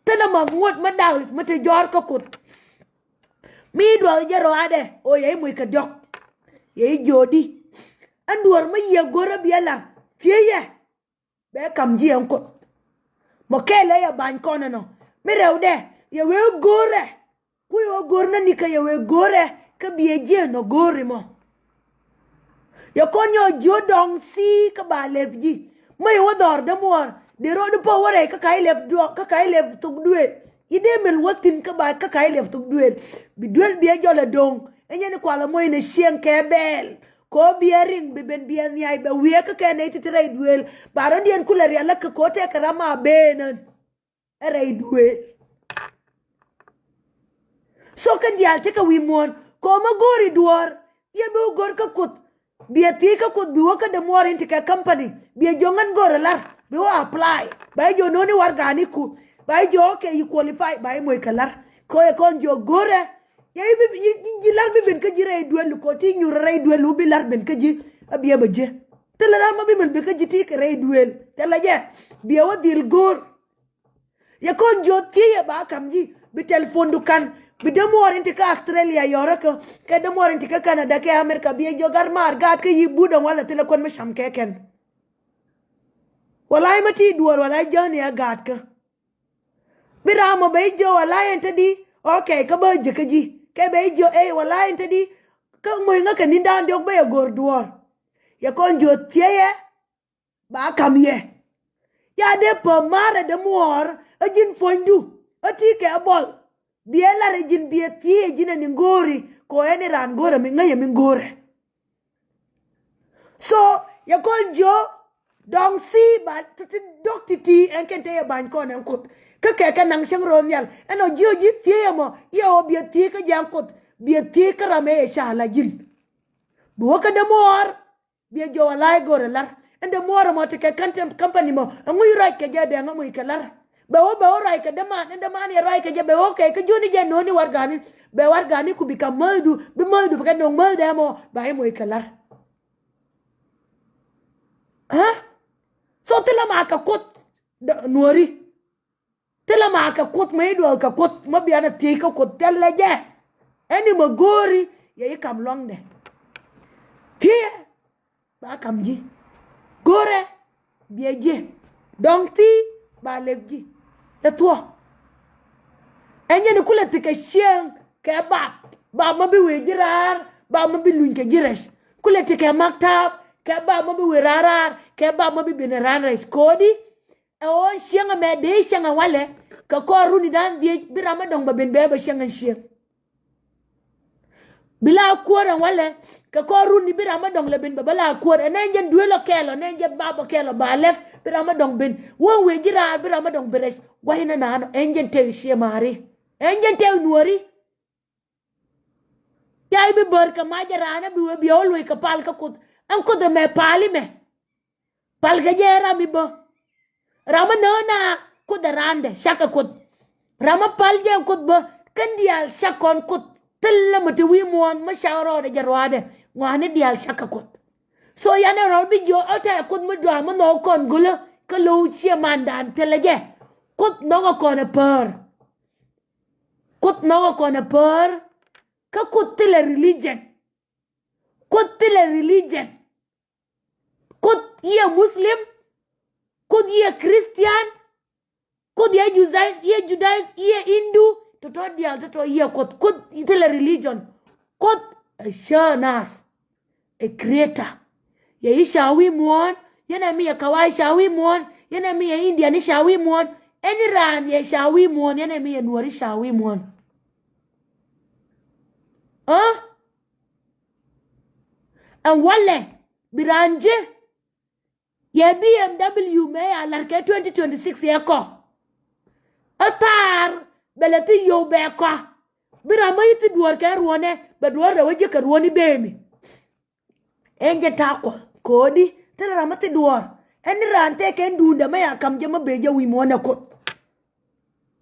Thilɛ ma ŋuɔ̱t ma dak ma te jɔ̱ɔ̱r kä Kuoth. Mi duɔth jɛ rɔadɛ ɣöö yɛ i̱ moc kɛ diɔ̱k. Yɛ i̱ jiöödi. Ɛn duɔ̱ɔ̱r ma yiëë go̱rä biɛ la thiecɛ. Bɛ kam ji̱ ɛn Kuoth. Mɔ kɛɛl ɛ yɛ ba̱ny kɔn ɛnɔ mi rɛwdɛ yɛ wee go̱rɛ. Ku yɛ wee go̱r nä nikä yɛ wee go̱rɛ kä biɛ ji̱ ɛnɔ go̱ri mɔ. Yɛ kɔn nyɔ jiö dɔŋ thii kä ba lɛp ji̱. Mä yɛ wä dhɔr dämuɔɔr dee rɔɔd pɔ wä rɛy kä ka̱c lɛp duɔk kä ka̱c lɛp thok duëël. Yi dee mil wä thi̱n kä ba kä ka̱c lɛp thok duëël. Bi duël biɛ jɔl ɛ do̱ŋ ɛ nyɛn kualɛ mɔc nɛ cieŋ kɛ bɛɛl. Kɔ biɛ riŋ bi ben biɛ nhiay bɛ wiee kä kɛ nɛy ti ti rɛy duëël. Ba rɔ̱diɛn kulɛ rial lä kɛ kɔ tɛkɛ ram a beenän. Ɛ rɛy duëël. So kɛn diaal tekɛ wi̱i̱ muɔ̱ɔ̱n kɔmä go̱o̱ri duɔ̱ɔ̱r. Yɛ bi wä go̱r kä Kuoth. Biɛ thiec kä Kuoth bi wä kä dämuɔɔr in tekɛ company biɛ jo̱ŋ ɛn go̱o̱r ɛ lar. Bi wä apply. Ba i̱ jiɔ nööni warɛgani ku. Ba i̱ jiɔ okay, you qualify. Ba i̱ moc kɛ la̱r. Kɛ ɣöö yɛ kɔn jiɔ go̱rɛ. Yɛ i̱ bi, i̱, i̱, i̱ la̱r bi ben kä ji̱ rɛy duel kɔ ti nyuur rɛy duel wu bi la̱r ben kä ji̱. A biɛ bɛ jiɛ. Thilɛ ram ma bi mɛn ben kä ji̱ ti kɛ rɛy duel. Thilɛ jɛ. Biɛ wä dhil go̱r. Yɛ kɔn jiɔ thiec yɛ ba kam ji̱. Bi telephone du kan. Bi dämuɔɔr in ti kä Australia yɔrä kä. Kɛ dämuɔɔr in ti kä Canada kɛ America. Biɛ jiɔ gat maar gaat kä yi but ɛn walɛ thilɛ kuän mi cam kɛ kɛn. Walay ma ti duɔ̱ɔ̱r walay jäni a gaatkä. Bi ram mɔ bɛ i̱ jiö walay ɛn te di. Okay, kä bä ji̱ kä ji̱ kɛ bɛ i̱ jiö ey walay ɛn te di. Kä moc ŋä kɛ ni̱n da̱a̱n diɔ̱k bä yɛ go̱r duɔ̱ɔ̱r. Yɛ kɔn jiö thieyɛ ba kam yɛ. Ya dee pä marɛ dämuɔɔr a ji̱n puɔ̱nydu a ti kɛ a buɔth. Biɛ lar ɛ ji̱n biɛ thiec ɛ ji̱n ɛ ni ŋo̱o̱ri kɛ ɣöö ɛn i̱ raan go̱o̱rɛ mi ŋäcɛ mi ŋo̱o̱rɛ. So yɛ kɔn jiö dɔ̱ŋ thi̱i̱ ba ti ti dɔ̱k ti̱ti̱ ɛn kɛn te yɛ ba̱ny kɔn ɛn Kuoth. Kä kɛ kɛ naŋ cäŋ ro̱o̱n nhial ɛn ɔ jiö ji̱ thiec ɛmɔ yɛ ɣöö biɛ thiec kä ji̱ ɛn Kuoth biɛ thiec kä ram ɛ yɛ ca la ji̱n. Bi wä kä dämuɔɔr. Biɛ jiɔ walay go̱rɛ lar. Ɛn dämuɔɔr ɛmɔ ti kɛ ka̱n tɛm company mɔ ɛŋu i̱ ruac kɛ jɛ dɛŋ ɛmɔ i̱ kɛ lar. Bɛ wä bɛ wä ruac kɛ däman ɛn däman yɛ ruac kɛ jɛ bɛ wä kɛ kä jiöni jɛ no̱o̱ni warɛgani. Bɛ warɛgani ku bi kam mäthdu bi mäthdu bi kɛ no̱o̱ŋ mäthdɛ ɛmɔ ba i̱ moc kɛ lar. Aa. So thilɛ ma kɛ Kuoth nuɔ̱ri. Thilɛ ma kɛ Kuoth ma i̱ duɔth kɛ Kuoth ma bianɛ thiec kä Kuoth thilɛ jɛ. Ɛn i̱ ma go̱o̱ri yɛ i̱ kam luaŋdɛ. Thiecɛ ba kam ji̱. Go̱o̱rɛ biɛ ji̱. Dɔ̱ŋ thi̱i̱ ba lep ji̱. Ɛ thuɔ̱. Ɛn jɛn i̱ kulɛ thi̱kɛ cieŋ kɛ bap. Bap ma bi wëë ji̱ raar bap ma bi luny kɛ ji̱ rɛc. Kulɛ thi̱kɛ maktap kɛ bap ma bi wëë raar raar kɛ bap ma bi ben ɛ raan rɛc ko̱di. Ɛ ɣöö cieŋ ɛmɛ dee cieŋ ɛ walɛ kɛ kɔr runi da̱a̱n dhiec bi ram mi dɔ̱ŋ bɛ ben bɛ bɛ cieŋ ɛn cieŋ. Bi la kuäär ɛn walɛ kɛ kɔr runi bi ram mi dɔ̱ŋ lɛ ben bɛ bɛ la kuäär ɛn ɛn jɛn duel ɔ kɛɛl ɔ ɛn ɛn jɛn bap ɔ kɛɛl ɔ ba lɛp bi ram mi dɔ̱ŋ ben wä wëë ji̱ raar bi ram mi dɔ̱ŋ ben rɛc gua̱cnɛ naan ɔ ɛn jɛn tɛy ciɛ ma̱a̱ri. Ɛn jɛn tɛy nuɔ̱ɔ̱ri. Ca i̱ bi bär kɛ mac ɛ raan ɛ bi wee biɛ wä luɔc kɛ pal kä Kuoth ɛn Kuoth ɛmɛ pal imɛ. Pal kɛ jɛ ram i̱ bä. Ram mi nääna Kuoth ɛ randɛ cakɛ Kuoth. Ram mi pal jɛ Kuoth bä kɛn diaal cak kɔn Kuoth. Thilɛ mi te wi̱i̱ muɔ̱ɔ̱n mi cak rɔɔdɛ jɛ ruaadɛ ŋɔaani diaal cakɛ Kuoth. So yanɛ rɔɔd bi jiɔ ɛ tɛɛ Kuoth mi dɔaar mi nhɔk kɔn gölä kä lo̱w ciɛ mandan thilɛ jɛ. Kuoth nhɔkɛ kɔn ɛ päär. Kuoth nhɔkɛ kɔn ɛ päär. Kä Kuoth thilɛ religion. Kuoth thilɛ religion. Kuoth i̱ ɛ Muslim. Kuoth i̱ ɛ Christian. Kuoth i̱ ɛ Judai-, i̱ ɛ Judaism, i̱ ɛ Hindu. Tɔ̱tɔ̱ diaal tɔ̱tɔ̱ i̱ ɛ Kuoth. Kuoth thilɛ religion. Kuoth ɛ cä nath. Ɛ creator. Yɛ i̱ ca wi̱i̱ muɔ̱ɔ̱n yɛn ɛ mi yɛ Kawai ca wi̱i̱ muɔ̱ɔ̱n yɛn ɛ mi yɛ Indian i̱ ca wi̱i̱ muɔ̱ɔ̱n. Ɛn i̱ raan yɛ ca wi̱i̱ muɔ̱ɔ̱n yɛn ɛ mi yɛ Nuɔ̱ɔ̱ri ca wi̱i̱ muɔ̱ɔ̱n. Ɛ? Ɛn walɛ bi raan ji̱. Yɛ B M W mëë ya la̱r kɛ twenty twenty six yɛ kɔ. Ɛ thaar bɛ lɛ thi yio̱w bɛ kɔ. Bi ram mä i̱ thi duɔ̱ɔ̱r kɛ ruɔ̱nɛ bɛ duɔ̱ɔ̱r rɛw ɛ jiäk kɛ ruɔ̱n i̱ bemi. Ɛn jɛ ta̱a̱ Kuɔth ko̱di thilɛ ram mä thi duɔ̱ɔ̱r. Ɛn ni raan tëë kɛ ɛn duundɛ mä ya ka̱m jɛ mä bee jɛ wi̱i̱ muɔ̱ɔ̱n ɛ Kuoth.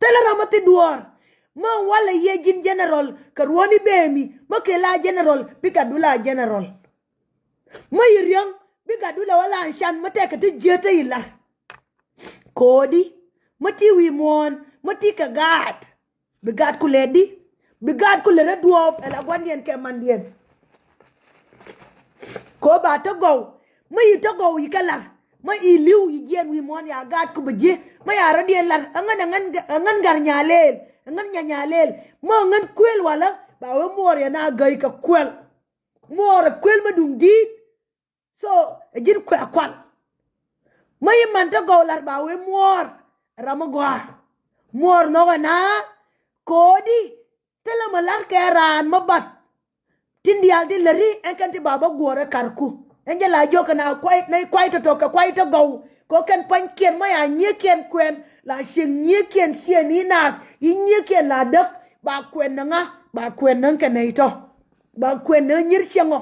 Thilɛ ram mä thi duɔ̱ɔ̱r. Mä walɛ yɛ ji̱n general kɛ ruɔ̱n i̱ bemi mä kɛ la general bi gat du la general. Mä yi riäŋ bi gat du lɛ wä la can mä tɛkɛ ti jiät te yi lar. Ko̱di mä ti wi̱i̱ muɔ̱ɔ̱n mä ti kɛ gaat. Bi gaat ku lɛ di bi gaat ku lɛ rɛ duɔɔp ɛ la gua̱ndiɛn kɛ mandiɛn. Ko̱ ba te gɔw mä yi te gɔw yi kɛ lar. Mä yi li̱w yi jiɛn wi̱i̱ muɔ̱ɔ̱n ya gaat ku bɛ ji̱ mä ya rɔ̱diɛn lar. Ɛŋän ɛŋän gar nyaleel ɛŋän nya nyaleel. Mä ɛŋän kuël walä ba wee muɔɔr yɛn a gäy kɛ kuɛl. Muɔɔr ɛ kuël mä duŋ di̱i̱t. So ɛ ji̱n kuɛ kual. Mä yi man te gɔw lar ba wee muɔɔr ɛ ram mi gɔaa. Muɔɔr nhɔk ɛ na ko̱di thilɛ mi lar kɛ raan mi bath. Tin diaal ti läri ɛn kɛn ti ba bä guɔ̱ɔ̱r ɛ karku. Ɛn jɛ la jiök kɛ na kuay nɛ kuay tɔ̱tɔ̱ kɛ kuay te gɔw. Kɛ kɛn pua̱nykiɛn mä ya nyieekiɛn kuɛn la cieŋ nyieekiɛn ciɛ ni naath yi nyieekiɛn la däk ba kuɛn ni ŋa ba kuɛn ni kɛ nɛy tɔ̱. Ba kuɛn ni nyir cieŋɔ.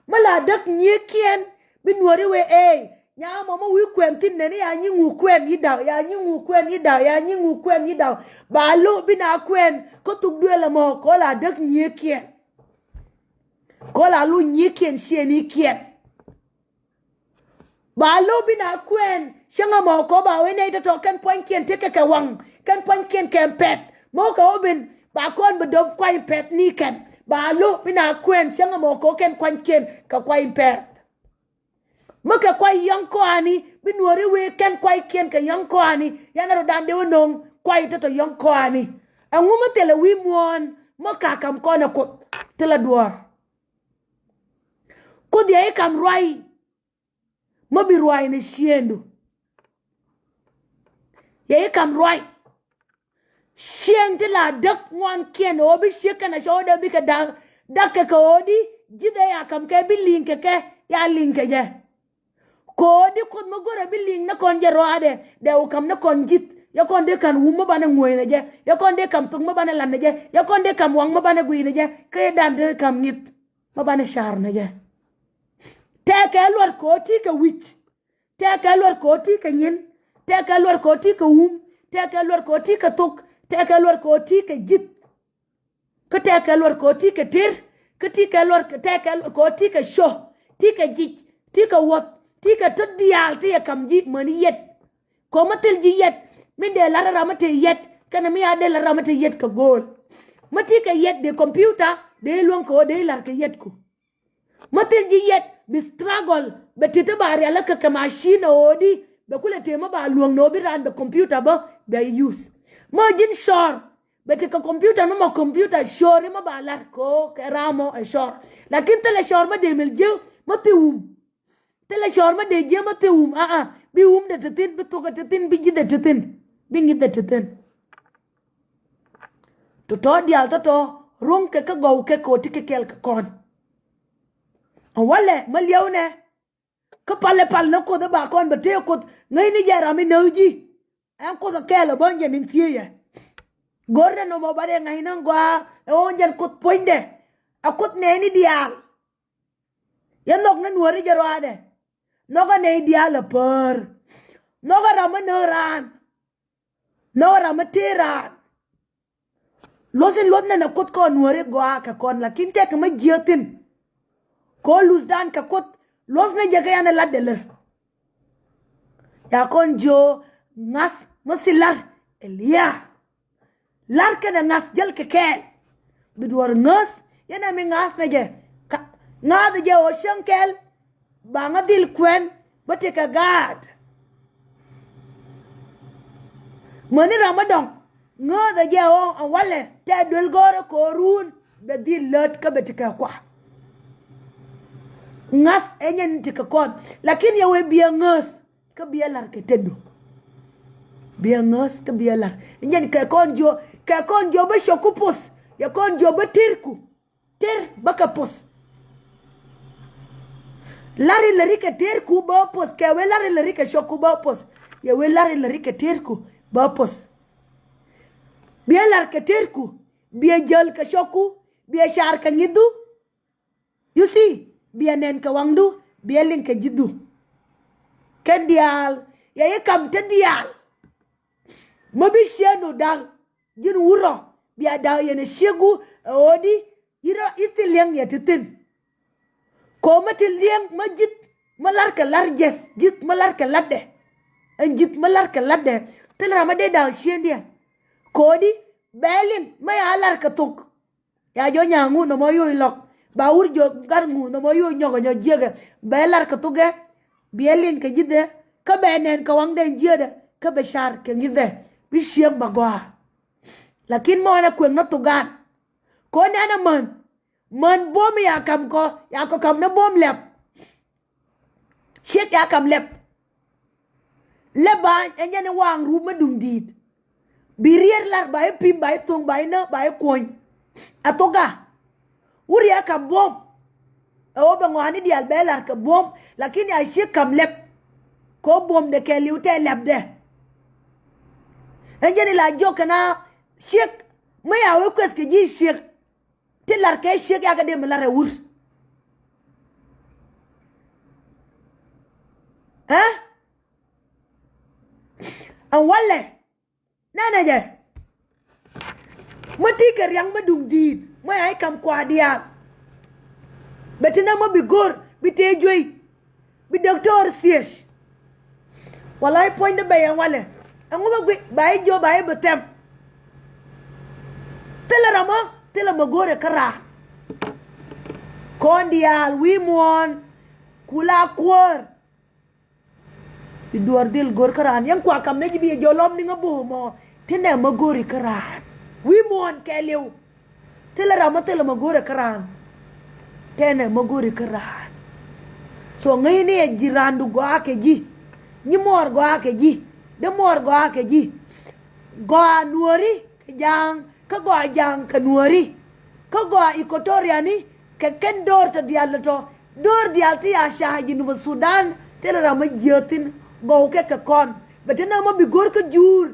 Mä la däk nyieekiɛn bi nuɔ̱ɔ̱ri wee ëë Nyamɔ mi wi̱i̱ kuɛn thi̱n nɛni ya nyiŋu kuɛn yi̱ da̱w, ya nyiŋu kuɛn yi̱ da̱w, ya nyiŋu kuɛn yi̱ da̱w. Ba lo̱ bi na kuɛn kä thuk duël ɛmɔ kɛ ɣöö la däk nyiëëkiɛn. Kɛ ɣöö la lo̱ nyiëëkiɛn ciëënikiɛn. Ba lo̱ bi na kuɛn cäŋ ɛmɔ kɛ ɣöö ba wee nɛy tɔ̱tɔ̱ kɛn pua̱nykiɛn tekɛ kɛ waŋ, kɛn pua̱nykiɛn kɛ pɛth. Mɔ kɛ ɣöö ben ba kɔn bi dɔ̱p kuany pɛth ni kɛn. Ba lo̱ bi na kuɛn cäŋ ɛmɔ kɛ ɣöö kɛn kuanykiɛn kɛ kuany pɛth. Mi kɛ kuay yɔ̱ŋ kɔaani bi nuɔ̱ɔ̱ri wee kɛn kuaykiɛn kɛ yɔ̱ŋ kɔaani. Yan rɔ dan dee wä no̱o̱ŋ kuay tɔ̱tɔ̱ yɔ̱ŋ kɔaani. Ɛŋu mi thilɛ wi̱i̱ muɔ̱ɔ̱n mi ka kam kɔn ɛ Kuoth thilɛ duɔ̱ɔ̱r. Kuoth yɛ i̱ kam ruay mi bi ruay ni ciëëndu. Yɛ i̱ kam ruay. Cieŋ ti la däk ŋuankiɛn ɣöö bi ciek kɛn a cɔwdɛ bikɛ dak, dak kɛ kɛ ɣöö di ji̱thɛ ya ka̱m kɛ bi li̱ŋ kɛ kɛ, ya li̱ŋ kɛ jɛ. Kɛ ɣöö di Kuoth mi go̱rɛ bi li̱ŋ ni kɔn jɛ rɔaadɛ, dɛ wä ka̱m ni kɔn ji̱th. Yɛ kɔn dee ka̱m wum mi banɛ ŋuɔ̱c ni jɛ, yɛ kɔn dee ka̱m thok mi banɛ lat ni jɛ, yɛ kɔn dee ka̱m waŋ mi banɛ guiy ni jɛ, kä yɛ dan dee ka̱m ŋi̱th mi banɛ ca̱r ni jɛ. Tɛkɛ luɔt kɛ ɣöö ti kɛ wi̱c. Tɛkɛ luɔt kɛ ɣöö ti kɛ nyin. Tɛkɛ luɔt kɛ ɣöö ti kɛ wum. Tɛkɛ luɔt kɛ ɣöö ti kɛ thok. Tɛkɛ luɔt kɛ ɣöö ti kɛ ji̱th. Kä tɛkɛ luɔt kɛ ɣöö ti kɛ ter. Kä ti kɛ luɔt kɛ, tɛkɛ luɔt kɛ ɣöö ti kɛ cö. Ti kɛ jic. Ti kɛ wuɔth. Ti kɛ tä diaal ti yɛ ka̱m ji̱ mäni yɛt. Kɛ ɣöö mi thil ji̱ yɛt min dee la̱r ram mi te yɛt kɛnɛ mi a dee la̱r ram mi te yɛt kɛ go̱o̱l. Mi ti kɛ yɛt dee computer dee luäŋ kɛ ɣöö dee la̱r kɛ yɛt ku. Mi thil ji̱ yɛt bi struggle bɛ ti ti ba rial kä kɛ machine ɛ ɣöö di bɛ kulɛ tëë mi ba luäŋ ni ɣöö bi raan bɛ computer bä bɛ use. Mi ji̱n cɔr bɛ ti kɛ computer mi mɔ computer cɔr mi ba la̱r kɛ ɣöö kɛ ram mɔ ɛ cɔr. Lakin thilɛ cɔr mi dee mɛl ji̱ mi thi wum. Thilɛ cɔr mi dee ji̱ mi thi wum aa bi wum dee ti thi̱n bi thok ɛ ti thi̱n bi ji̱th ɛ ti thi̱n bi ŋi̱th ɛ ti thi̱n. Tɔ̱tɔ̱ diaal tɔ̱tɔ̱ ro̱ŋ kɛ kä gɔw kɛ kɛ ɣöö ti kɛ kɛɛl kɛ kɔn. Ɛ walɛ mä liɛw nɛ kä palɛ pal ni Kuoth i̱ ba kɔn bɛ tëë Kuoth ŋäcni jɛ ram in näk ji̱. Ɛn Kuoth ɛ kɛɛl ɛ bä jɛ ni̱n thieeyɛ. Go̱r dɛ nɔmɔ ba dee ŋa̱cni gɔaa ɛ ɣöö jɛn Kuoth puɔ̱nydɛ. Ɛ Kuoth nɛɛni diaal. Yɛ nhɔk ni nuääri jɛ rɔaadɛ. Nhɔk ɛ nɛy diaal ɛ päär. Nhɔk ɛ ram mi näk raan. Nhɔk ɛ ram mi tëë raan. Luɔth in luɔth nɛn ɛ Kuoth kɔn nuääri gɔaa kɛ kɔn lakin tɛkɛ mi jiääk thi̱n. Kɛ ɣöö luthdan kɛ Kuoth luɔth ni jɛ kɛ yan ɛ latdɛ lär. Ya kɔn jiök ŋa̱th mi thil la̱r ɛ lia̱a̱. La̱r kɛnɛ ŋa̱th jäl kɛ kɛɛl. Bi duɔ̱ɔ̱r ŋäth yɛn ɛ mi ŋa̱th nɛ jɛ. Ŋa̱th jɛ ɣöö cäŋ kɛl ba ŋä dhil kuɛn bä tekɛ gaat. Mäni ram mi dɔ̱ŋ ŋääth ɛ jɛ ɣöö ɛn walɛ tɛ duel gɔ̱rä ko̱o̱run bɛ dhil lät kä bɛ tekɛ kua. Ŋa̱th ɛ nyɛn tekɛ kɔn lakin yɛ wee biɛ ŋääth. Kä biɛ la̱r kɛ tetdu. Biɛ ŋääth kä biɛ la̱r nyɛn kɛ kɔn jiö kɛ kɔn jiö bä cɔku poth. Yɛ kɔn jiö bä terku. Ter bä kɛ poth. La̱r in läri kɛ terku bä poth kɛ wee la̱r in läri kɛ cɔku bä poth. Yɛ wee la̱r in läri kɛ terku bä poth. Biɛ la̱r kɛ terku. Biɛ jäl kɛ cɔku. Biɛ car kɛ ŋi̱thu. You see, biɛ nɛn kɛ waŋdu biɛ liŋ kɛ ji̱thdu. Kɛn diaal yɛ i̱ kam te diaal. Mä bi ciëënu da̱l ji̱n wurɔ bia da̱k yɛn ɛ ciëku ɛ ɣöödi. I̱ rɔ i̱ thil liɛŋ yɛ ti thi̱n. Ko̱o̱mä ti liɛŋ mä ji̱th mä la̱rkɛ la̱r jiɛth ji̱th mä la̱rkɛ la̱tdɛ. Ɛn ji̱th mä la̱rkɛ la̱tdɛ thil ram mä dee da̱k ciëëndiɛn. Ko̱o̱di bɛɛlin mä ya la̱rkɛ thok. Ya jɔ nyaŋ ŋu nɔmɔ yoc lɔk ba wur jɔ gat ŋu nɔmɔ yoc nyɔkɛ nyɔ jiäkɛ. Bɛ lar kɛ thukɛ biɛ lin kɛ ji̱thɛ kä bɛ nɛn kɛ waŋdɛ jiädɛ kä bɛ car kɛ ŋi̱thɛ bi ciëŋ ba gɔaa. Lakin mɔ ɛn ɛ kueŋ ni thukan. Kɔ nɛn ɛ män män buɔ̱m ya kam kɔ ya kɔ kam ni buɔ̱m lɛp. Ciek ya kam lɛp. Lɛp ba ɛ nyɛn i̱ waaŋ rup mi duŋ di̱i̱t. Bi riet lar ba i̱ pim ba i̱ thoŋ ba i̱ nä ba i̱ kuɔ̱ny. A thoka. Wur ya kam buɔ̱m. Ɛ ɣöö bɛ ŋɔaani diaal bɛ lar kɛ buɔ̱m lakin ya ciek kam lɛp. Kɛ ɣöö buɔ̱mdɛ kɛ li̱w tɛ lɛpdɛ. Ɛ nyɛn i̱ la jiök kɛn a ciek mi ya wee kueth kɛ ji̱ ciek. Ti lar kɛ ciek yakɛ dee mi lar ɛ wur. Ɛ? Ɛn walɛ. Nɛnɛ jɛ. Mä ti kɛ riaŋ mä duŋ di̱i̱t mä ya i̱ kam kua diaal. Bɛ ti nɛ mä bi go̱r bi tëë juey. Bi doctor thiec. Walay puɔ̱nydä bɛ yɛn walɛ. Ɛŋu bɛ guic ba i̱ jiö ba i̱ bi thɛm. Thilɛ ram mä thilɛ mä go̱rɛ kä raan. Kɔn diaal wi̱i̱ muɔ̱ɔ̱n. Kula kuäär. Bi duɔ̱ɔ̱r dhil go̱r kä raan yɛn kua kam nɛ ji̱ bi yɛ jɔl ɔm ni ŋä bo̱o̱ mɔ. Ti nɛ mä go̱ri kä raan wi̱i̱ muɔ̱ɔ̱n kɛɛliw. Thilɛ ram mä thilɛ mä go̱rɛ kä raan. Tɛnɛ mä go̱ri kä raan. So ŋäcni ɛ ji̱ raandu gɔaa kɛ ji̱. Nyi muɔɔr gɔaa kɛ ji̱. Dee muɔɔr gɔaa kɛ ji̱. Gɔaa nuɔ̱ɔ̱ri kɛ ja̱a̱ŋ kä gɔaa ja̱a̱ŋ kɛ nuɔ̱ɔ̱ri. Kä gɔaa Equatoriani kɛ kɛn do̱r tɔ diaal tɔ do̱r diaal ti ya ca Jinub Sudan. Thilɛ ram mä jiääthin gɔw kɛ kɛ kɔn. Bɛ ti nɛ mä bi go̱r kä juur.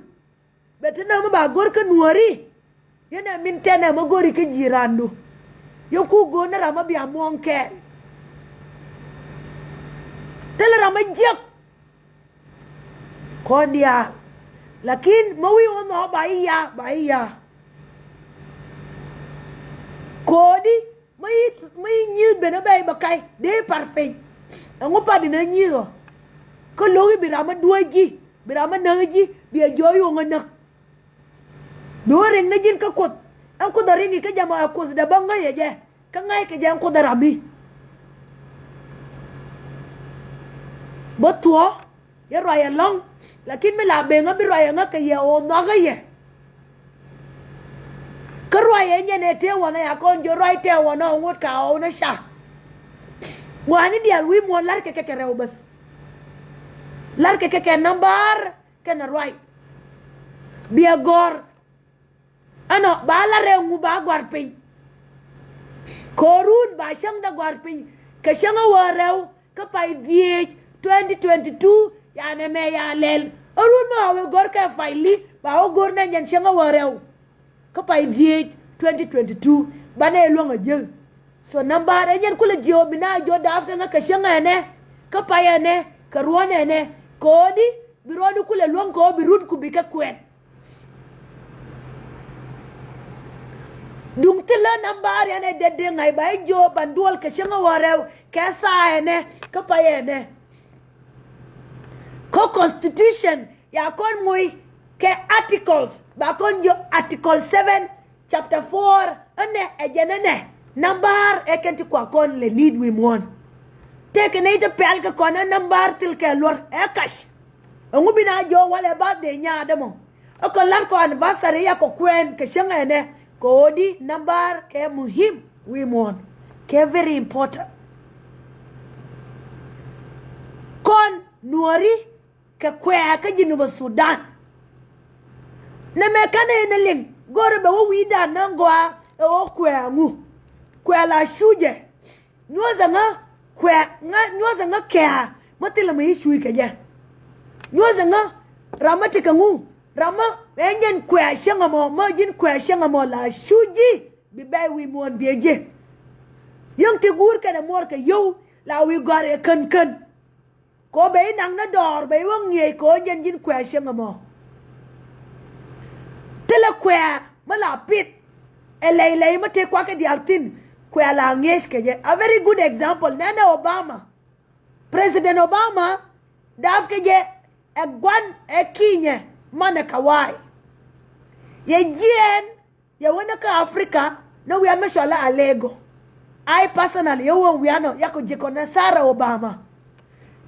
Bɛ ti nɛ mä ba go̱r kä nuɔ̱ɔ̱ri. Yɛn ɛ min tɛnɛ mä go̱ri kä ji̱ raandu. Yɛn ku go̱r ni ram mä bia muɔ̱ɔ̱ŋ kɛɛl. Thilɛ ram mä jiäk. Kɔn diaal. Lakin mä wi̱i̱ wä nhɔk ba i̱ ya ba i̱ ya. Ko̱di mä i̱ mä i̱ nyi̱i̱th ben ɛ bɛ i̱ bɛ ka̱y dee i̱ par piny. Ɛŋu pat in ɛ nyi̱i̱th ɔ. Kä lo̱k i̱ bi ram mä duäc ji̱ bi ram mä näk ji̱ bi ɛ jiɔ yo̱o̱ŋ ɛ näk. Bi wä riŋ ni ji̱n kä kuoth ɛn kuoth ɛ riŋ i̱ kä jɛ mɔ ɛ kuoth dee bä ŋäc ɛ jɛ. Kä ŋa̱ckɛ jɛ ɛn kuoth ɛ ram i̱ bä thuɔ̱ɔ̱. Yɛ ruac ɛlɔ̱ŋ. Lakin mi la beŋä bi ruac ɛŋä kɛ yɛ ɣöö nhɔakä yɛ. Kä ruac ɛ nyɛn ɛ tëë wänä ya kɔn jiö ruac tëë wänä ɛ ŋot ka ɣɔw ni ca. Ŋɔaani diaal wi̱i̱ muɔ̱ɔ̱n la̱rkɛ kɛ kɛ rɛw bäth. La̱rkɛ kɛ kɛ nambar kɛnɛ ruac. Biɛ gɔ̱r. Ɛnɔ ba la rɛw ŋu ba gua̱r piny. Ko̱run ba cäŋ dee gua̱r piny kɛ cäŋ a wä rɛw kä pay dhieec twenty twenty two. Yanɛ mɛ ya lɛl ɛ run mɛ ɣaw ɛ gɔ̱r kɛ pay li ba wä go̱r nɛ nyɛn cäŋ a wä rɛw kä pay dhieec twenty twenty two. Banɛ luäŋ a jiäk. So nambar ɛ nyɛn kulɛ jiö bi na jiö daaf kɛ ŋä kɛ cäŋ ɛnɛ kä pay ɛnɛ kɛ ruɔ̱n ɛnɛ. Ko̱di bi ruɔ̱n kulɛ luäŋ kɛ ɣöö bi run ku bi kɛ kuɛn. Duŋ thilä nambar yɛn ɛ dee dee ŋa̱c ba i̱ jiö ban duɔl kɛ cäŋ a wä rɛw kɛ thaayɛ nɛ kä payɛ nɛ. Kä constitution ya kɔn muc kɛ articles ba kɔn jiö article seven chapter four. Ɛnɛ ɛ jɛn ɛnɛ nambar ɛ kɛn ti kua kɔn lɛ li̱i̱t wi̱i̱ muɔ̱ɔ̱n. Tëëkɛ nɛy ti pɛl kɛ kɔn ɛ nambar thil kɛ luɔr ɛ kac. Ɛŋu bi na jiö walɛ birthday nyaadä mɔ. Ɛ kɔ la̱r kɔ anniversary ya kɔ kuɛɛn kɛ cäŋ ɛnɛ kɛ ɣöö di nambar kɛ muhim wi̱i̱ muɔ̱ɔ̱n kɛ very important. Kɔn nuɔ̱ri kɛ kuɛ̈ɛ̈ kä Jinub Sudan. Nɛmɛ kɛn ɛ ni liŋ go̱rɛ bɛ wä wi̱i̱dan ni gɔaa ɛ ɣöö kuɛ̈ɛ̈ ŋu. Kuɛ̈ɛ̈ la cujɛ. Nyuɔ̱thɛ ŋä kuɛ ŋä nyuɔ̱thɛ ŋä kɛ̈ɛ̈ mä thilɛ mi i̱ cuc kɛ jɛ. Nyuɔ̱thɛ ŋä ram mä tekɛ ŋu ram mä ɛ nyɛn kuɛ cäŋ ɛmɔ mä ji̱n kuɛ cäŋ ɛmɔ la cuc ji̱ bi bɛy wi̱i̱ muɔ̱ɔ̱n biɛ ji̱. Yäŋ ti guur kɛnɛ muɔr kɛ yio̱w la wi̱i̱ gɔ̱a̱r ɛ kän kän. Kɛ ɣöö bɛ i̱ naŋ ni dɔɔr bɛ i̱ wä ŋi̱eec kɛ ɣöö nyɛn ji̱n kuɛ cäŋ ɛmɔ. Thilɛ kuɛ mä la pith ɛ lɛy lɛy mä tëë kuakä diaal thi̱n. Kuɛ la ŋi̱eec kɛ jɛ a very good example nɛnɛ Obama. President Obama daap kɛ jɛ ɛ gua̱n ɛ ki̱i̱nyɛ manɛ kawaay. Yɛ jiɛɛn yɛ wänä kä Africa ni wian mi cɔl ɛ Alego. I personally yɛ wä wian ɔ yakɔ ji̱ kɔn ɛ Sarah Obama.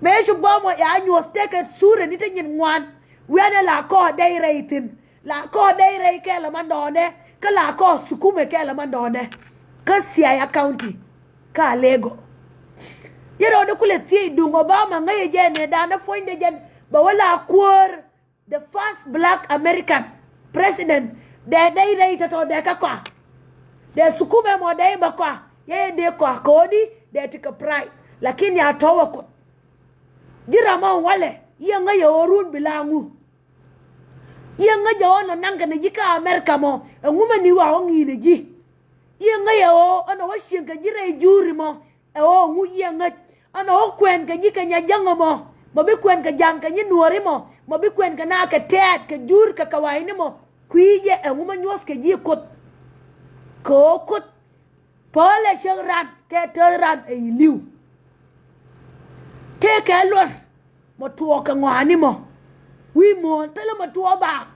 Mëë cu bɔmɔ ya nyuɔth tekɛ surɛ ni te nyin ŋuan wian ɛ la kɔɔ dɛy rɛy thi̱n. La kɔɔ dɛy rɛy kɛɛl ɛmandɔɔnɛ kä la kɔɔ thukumɛ kɛɛl ɛmandɔɔnɛ kä Siaya County kä Alego. Yɛ rɔɔdɛ kulɛ thiec duŋ Obama ŋäcɛ jɛ nɛ danɛ puɔ̱nydɛ jɛn bɛ wä la kuäär the first black American president. Dɛ dɛy rɛy tɔtɔ dɛ kä kɔa dɛ thukumɛ mɔ dɛy bɛ kɔa yɛ yɛ dee kɔa kɛ ɣöö di dɛ ti kɛ pride. Lakin ya tɔ̱wä Kuoth ji̱ ram ɔ walɛ yɛ ŋäcɛ ɣöö run bi la ŋu. Yiëŋä jɛ ɣän ɔ naŋkɛ ni ji̱ kä America mɔ ɛŋu mɛ ni wa ɣä ŋi̱i̱nɛ ji̱. Yiëŋä yɛ ɣöö ɛn ɔ wä cieŋ kɛ ji̱ rɛy juuri mɔ ɛ ɣöö ɛŋu yiëŋä ɛn ɔ wä kuɛɛn kɛ ji̱ kɛ nya jäŋä mɔ. Mɔ bi kuɛn kɛ ja̱ŋ kɛ nyi nuɔ̱ɔ̱ri mɔ, mɔ bi kuɛn kɛ na kɛ tɛɛt kɛ jur kɛ kɛ wa̱i̱ni mɔ. Kui̱ jɛ ɛŋu mɔ nyuɔ̱th kɛ ji̱ Kuoth. Kɛ ɣöö Kuoth päl ɛ cäk ran kɛ täth ran ɛ i̱ li̱w. Tëëkɛ luɔr mɔ tuɔɔk kɛ ŋɔaani mɔ. Wi̱i̱ muɔ̱ɔ̱n thilɛ mɔ tuɔɔk baaŋ.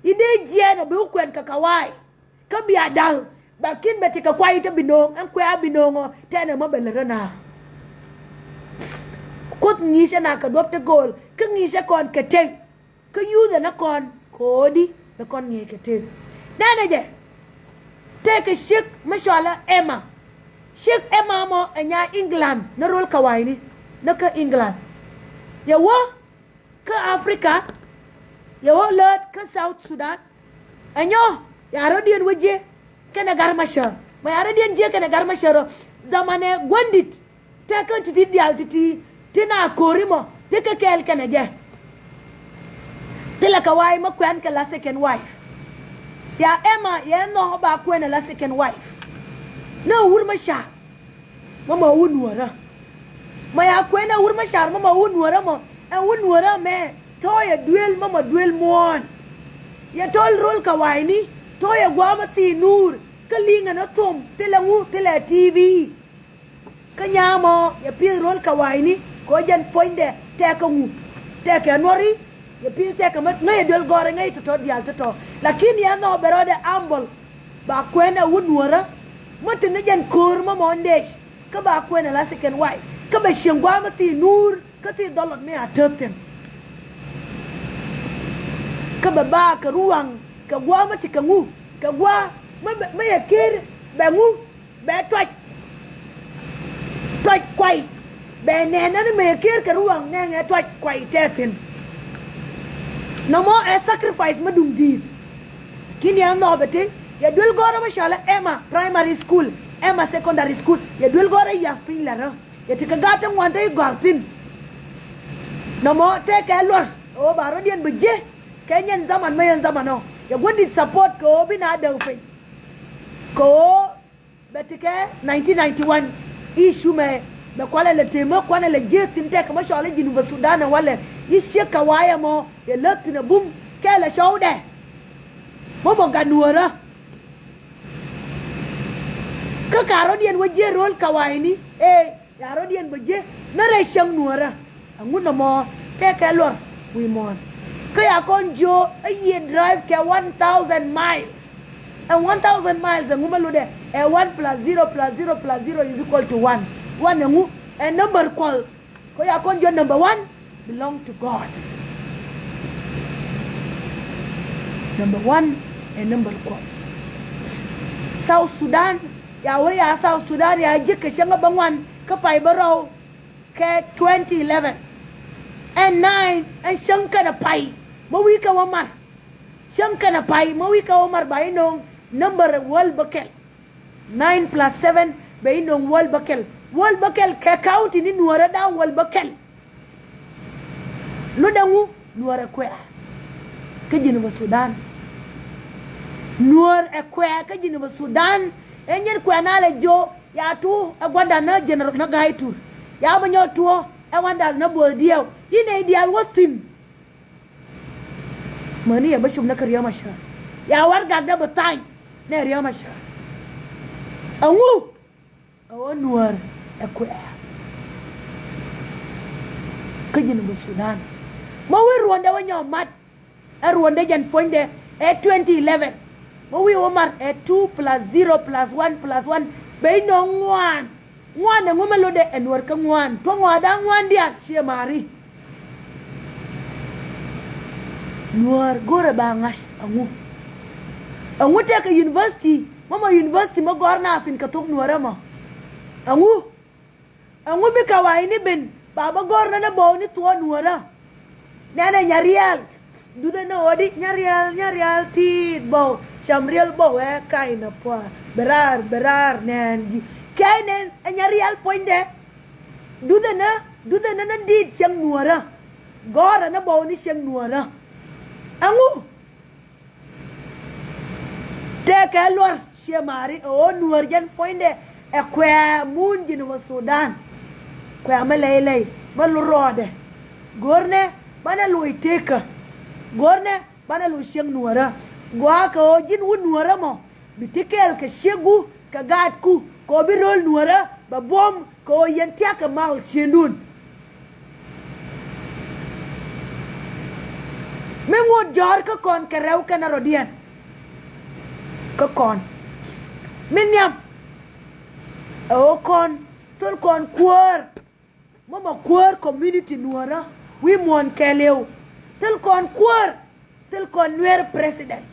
I̱ dee jiɛɛn ɔ bi wä kuɛn kɛ kɛ wa̱a̱y. Kä bia da̱l ba ki̱n bɛ ti kɛ kuay te bi no̱o̱ŋ ɛn kuɛ a bi no̱o̱ŋ ɔ tɛn ɛmɔ bɛ lät rä na. Kuoth ŋi̱i̱cɛ na kɛ duɔ̱p te go̱o̱l kä ŋi̱i̱cɛ kɔn kɛ tëk. Kä yuuth ɛn ɛ kɔn ko̱o̱di bɛ kɔn ŋi̱i̱c kɛ tëk. Nɛnɛ jɛ tëëkɛ ciek mi cɔalɛ Emma. Ciek Emma mɔ ɛ nya England ni rol kawaini ni kä England. Yɛ wä kä Africa, yɛ wä läät kä South Sudan. Ɛnyɔ ya rɔ̱diɛn wä jiɛ kɛnɛ Gar Machar. Mɔ ya rɔ̱diɛn jiɛ kɛnɛ Gar Machar ɔ. Zamanɛ guändit tɛkɛ ti̱ti̱ diaal ti̱ti̱ ti na ko̱ri mɔ ti kɛ kɛɛl kɛnɛ jɛ. Ti lɛ kɛ wa̱a̱ imɛ kuɛn kɛ la second wife. Ya Emma yɛ nhɔk ba kuɛn ɛ la second wife. Ni wur mɛ car. Mama wä nuɔrä. Ma ya kuɛn ɛ wur mɛ car mama wä nuɔrä mɔ. Ɛn wä nuɔrä mɛ tɔ̱ yɛ duel mama duel muɔ̱ɔ̱n. Yɛ tɔl rol kɛ wa̱a̱ ini tɔ̱ yɛ gua̱a̱mä thii nuur. Kä li̱ŋ ɛn ɛ thom thilɛ ŋu thilɛ T V. Kä nyamɔ yɛ pi̱th rol kɛ wa̱a̱ ini kɛ ɣöö jɛn puɔ̱nydɛ tɛkɛ ŋu tɛkɛ nuɔri. Yɛ pi̱th tɛkɛ mä ŋäc ɛ duel gɔ̱rä ŋäc tɔ̱tɔ̱ diaal tɔ̱tɔ̱. Lakin yɛ nhɔk bɛ rɔɔdɛ humble. Ba kuɛn ɛ wä nuɔrä. Mä te ni jɛn ko̱r mä mɔ ndec. Kä ba kuɛn ɛ la second wife kä bɛ cieŋ gua̱a̱mä thii nuur kä thii dhɔlɔt mi a täth thi̱n. Kä bɛ ba kɛ ruwaŋ kɛ gua̱a̱mä ti kɛ ŋu kɛ gua̱a̱ mä yɛ ker bɛ ŋu. Bɛ tuac. Tuac kuay. Bɛ nɛn nani mëë ker kɛ ruwaŋ nɛŋɛ tuac kuay tɛthin. Nɔmɔ ɛ sacrifice mä duŋ di̱i̱t. Kin yɛ nhɔk bɛ ti yɛ duel gɔrä mä cɔalɛ Emma primary school, Emma secondary school. Yɛ duel gɔrä yath piny lɛ rä yɛ ti kɛ gat ti ŋuan te i̱ gɔ̱a̱r thi̱n. Nɔmɔ tɛkɛ luɔr ɛ ɣöö ba rɔ̱diɛn bɛ jiɛ kɛ nyɛn zaman mä yɛn zaman ɔ yɛ guändit support kɛ ɣöö bi na däk piny. Kɛ ɣöö bɛ tekɛ nineteen ninety-one issue mɛ bɛ kualɛ lɛ temä kuanɛ lɛ jieth tin tɛk kɛ mä cɔal i̱ Jinubä Sudan ɛ walɛ i̱ ciek kɛ wa̱a̱ ɛmɔ yɛ läth thi̱n ɛ bum kɛ lɛ cɔwdɛ. Mä mɔ gat nuɔ̱ɔ̱rä. Kä ka rɔ̱diɛn wä jieth ro̱l kɛ wa̱a̱ ini ëë. Ya rɔ̱diɛn bä ji̱ nä rɛy cäŋ nuɔ̱ɔ̱rä. Ɛŋu nɔmɔ tëëkɛ luɔr wi̱i̱ muɔ̱ɔ̱n. Kä ya kɔn jiö ɛ yiëë drive kɛ one thousand miles. Ɛ one thousand miles ɛŋu mä lotdɛ ɛ one plus zero plus zero plus zero is equal to one. One ɛŋu ɛ number kuɔth. Kä ya kɔn jiö number one belong to God. Number one ɛ number kuɔth. South Sudan ya wee ya South Sudan ya ji̱ kɛ cäŋ ɛ bä ŋuan kä pay bä rɔw kɛ twenty eleven. Ɛn nine ɛn cäŋ kɛnɛ pay mä wi̱i̱ kɛ wä mar. Cäŋ kɛnɛ pay mä wi̱i̱ kɛ wä mar ba i̱ no̱o̱ŋ number wäl bä kɛl. Nine plus seven bɛ i̱ no̱o̱ŋ wäl bä kɛl. Wäl bä kɛl kɛ county ni nuɔ̱ɔ̱rä da̱a̱ŋ wäl bä kɛl. Lotdɛ ŋu nuɔ̱ɔ̱r ɛ kuɛ̈ɛ̈ kä Jinubä Sudan. Nuɔ̱ɔ̱r ɛ kuɛ̈ɛ̈ kä Jinubä Sudan. Ɛ nyɛn kuɛ̈ɛ̈ na lɛ jiö ya tuɔ ɛ gua̱ndan nä general nä Ga̱a̱y Tur. Ya bä nyɔk tuɔ ɛ gua̱ndan nä Buɔth Diɛw. I̱ nɛy diaal wä thi̱n. Mäni yɛ bä cum nä kä Riek Machar. Ya warɛgakdä bä tha̱a̱ny nɛ Riek Machar. Ɛŋu? Ɛ ɣöö nuäär ɛ kuɛ̈ɛ̈ kä Jinubä Sudan. Mä wi̱i̱ ruɔ̱ndɛ wä nyɔk mat. Ɛ ruɔ̱ndɛ jɛn puɔ̱nydɛ ɛ twenty eleven. Mä wi̱i̱ wä mar ɛ two plus zero plus one plus one bɛ i̱ nöŋ ŋuan. Ŋuan ɛŋu mä lotdɛ ɛ nuäär kä ŋuan tuɔ̱ŋ ɣɔaa da̱a̱ ŋuan diaal ciɛ ma̱a̱ri. Nuäär go̱rɛ ba ŋa̱c ɛŋu? Ɛŋu tëëkɛ university mä mɔ university mä gɔ̱r na thi̱n kɛ thok nuäärä mɔ? Ɛŋu? Ɛŋu bikɛ wa̱i̱ni ben ba bä gɔ̱r nä ni bɔw ni thuɔ̱ɔ̱ nuäärä? Nɛnɛ nyarial. Duthɛ ni ɣöödi nyarial nyarial ti̱i̱t bɔw cam riɛl bɔw ɛ ka̱y nɛ pua̱a̱r bɛ raar bɛ raar nɛɛn ji̱. Kia̱c nɛn ɛ nyarial puɔ̱nydɛ. Duthɛ nä duthɛ nä ni di̱i̱t cieŋ nuäärä. Gɔ̱rä ni bɔw ni cieŋ nuäärä. Ɛŋu? Tëëkɛ luɔr ciɛ ma̱a̱ri ɛ ɣöö nuäär jɛn puɔ̱nydɛ ɛ kuɛ̈ɛ̈ mun Jinubä Sudan. Kuɛ̈ɛ̈ mä lɛy lɛy mä lurɔɔdɛ. Go̱rnɛ banɛ loc tekä. Go̱rnɛ banɛ loc ciek nuɔ̱ɔ̱rä. Gɔaa kɛ ɣöö ji̱n wut nuɔ̱ɔ̱rä mɔ bi ti kɛɛl kɛ ciekgu kɛ gaatku kɛ ɣöö bi ro̱l nuɔ̱ɔ̱rä bɛ buɔ̱m kɛ ɣöö yɛn tia̱k kɛ mal ciëŋdun. Mi ŋot jɔ̱ɔ̱r kä kɔn kɛ rɛw kɛnɛ rɔ̱diɛn. Kä kɔn mi nhiam ɛ ɣöö kɔn thil kɔn kuäär. Mama kuäär community nuɔ̱ɔ̱rä wi̱i̱ muɔ̱ɔ̱n kɛɛliw. Thil kɔn kuäär, thil kɔn Nuer president.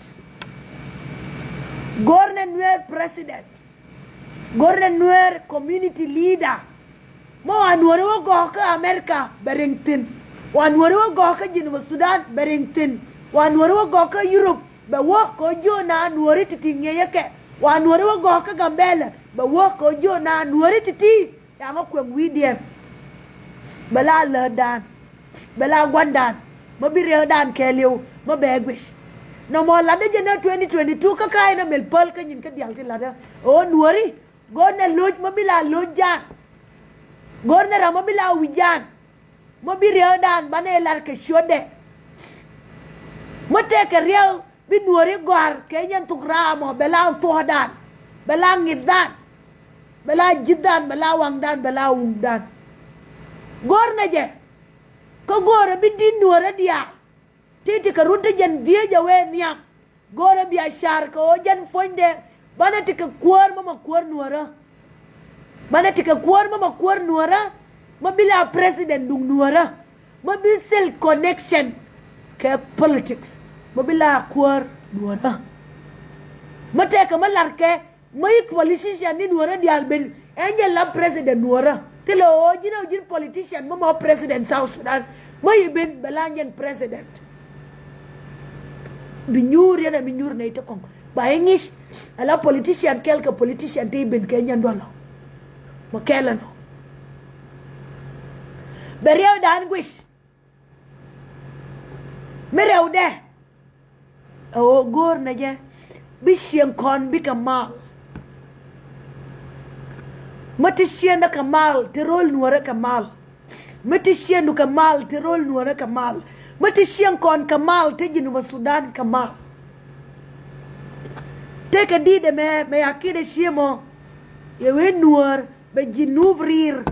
Go̱rnɛ Nuer president. Go̱rnɛ Nuer community leader. Ma wa nuɔ̱ɔ̱ri wä gɔ̱ɔ̱k kä America bɛ riŋ thi̱n. Wa nuɔ̱ɔ̱ri wä gɔ̱ɔ̱k kä Jinubä Sudan bɛ riŋ thi̱n. Wa nuɔ̱ɔ̱ri wä gɔ̱ɔ̱k kä Europe bɛ wä kɛ ɣöö jiöna nuɔ̱ɔ̱ri ti̱ti̱ ŋi̱eecä kɛ. Wa nuɔ̱ɔ̱ri wä gɔ̱ɔ̱k kä Gambɛlɛ bɛ wä kɛ ɣöö jiöna nuɔ̱ɔ̱ri ti̱ti̱. Yaŋä kuɛŋ wi̱i̱diɛn. Bɛ la lätdan. Bɛ la gua̱ndan. Mä bi riɛkdan kɛɛliw mä bɛ guic. Nɔmɔ latdä jɛ nä twenty twenty two kä ka̱a̱c nä mel päl kä nyin kä diaal ti latdä. Ɣöö nuɔ̱ɔ̱ri go̱rnɛ lo̱c mä bi la lo̱cdan. Go̱rnɛ ram mä bi la wi̱cdan. Mä bi riɛkdan banɛ lat kɛ ciötdɛ. Mä tɛkɛ riɛk bi nuɔ̱ɔ̱ri gɔ̱a̱r kɛ nyɛn thok raam ɔ bɛ la thuɔ̱ɔ̱dan. Bɛ la ŋi̱thdan. Bɛ la ji̱thdan, bɛ la waŋdan, bɛ la wuŋdan. Go̱rnɛ jɛ kä go̱o̱rɛ bi di̱t nuɔ̱ɔ̱rä diaal. Ti ti kɛ run ti jɛn dhieec ɛ wee nhiam. Go̱o̱rɛ bia car kɛ ɣöö jɛn puɔ̱nydɛ banɛ ti kɛ kuäär mä ma kuäär nuɔ̱ɔ̱rä. Banɛ ti kɛ kuäär mä ma kuäär nuɔ̱ɔ̱rä. Mä bi la president duŋ nuɔ̱ɔ̱rä. Mä bi thil connection kɛ politics. Mä bi la kuäär nuɔ̱ɔ̱rä. Mä tɛkɛ mä la̱rkɛ Mä yi politician ni nuɔrä diaal ben ɛn jɛ la president nuɔrä. Thilɛ ɣöö ji̱n ɛ ji̱n politician mä mɔ president South Sudan. Mä yi ben bɛ la nyɛn president. Bi nyuur yɛn ɛ mi nyuur nɛy ti kɔŋ ba yi ŋi̱c. Ɛ la politician kɛl kɛ politician ti ben kɛ nyɛn duɔlɔ. Mɔ kɛl ɛnɔ bɛ riɛwdan guic. Mi rɛwdɛ ɛ ɣöö go̱o̱r nɛ jɛ bi cieŋ kɔn bikɛ mal. Mi ti cieŋdɛ kɛ mal ti ro̱l nuɔrɛ kɛ mal. Mi ti cieŋdu kɛ mal ti ro̱l nuɔrɛ kɛ mal. Mi ti cieŋ kɔn kɛ mal ti Jinubä Sudan kɛ mal. Tëëkɛ di̱t ɛmɛ mɛ ya ki̱t ɛ cieŋ mɔ. Yɛ wee nuɔr bɛ Jinub ri̱i̱r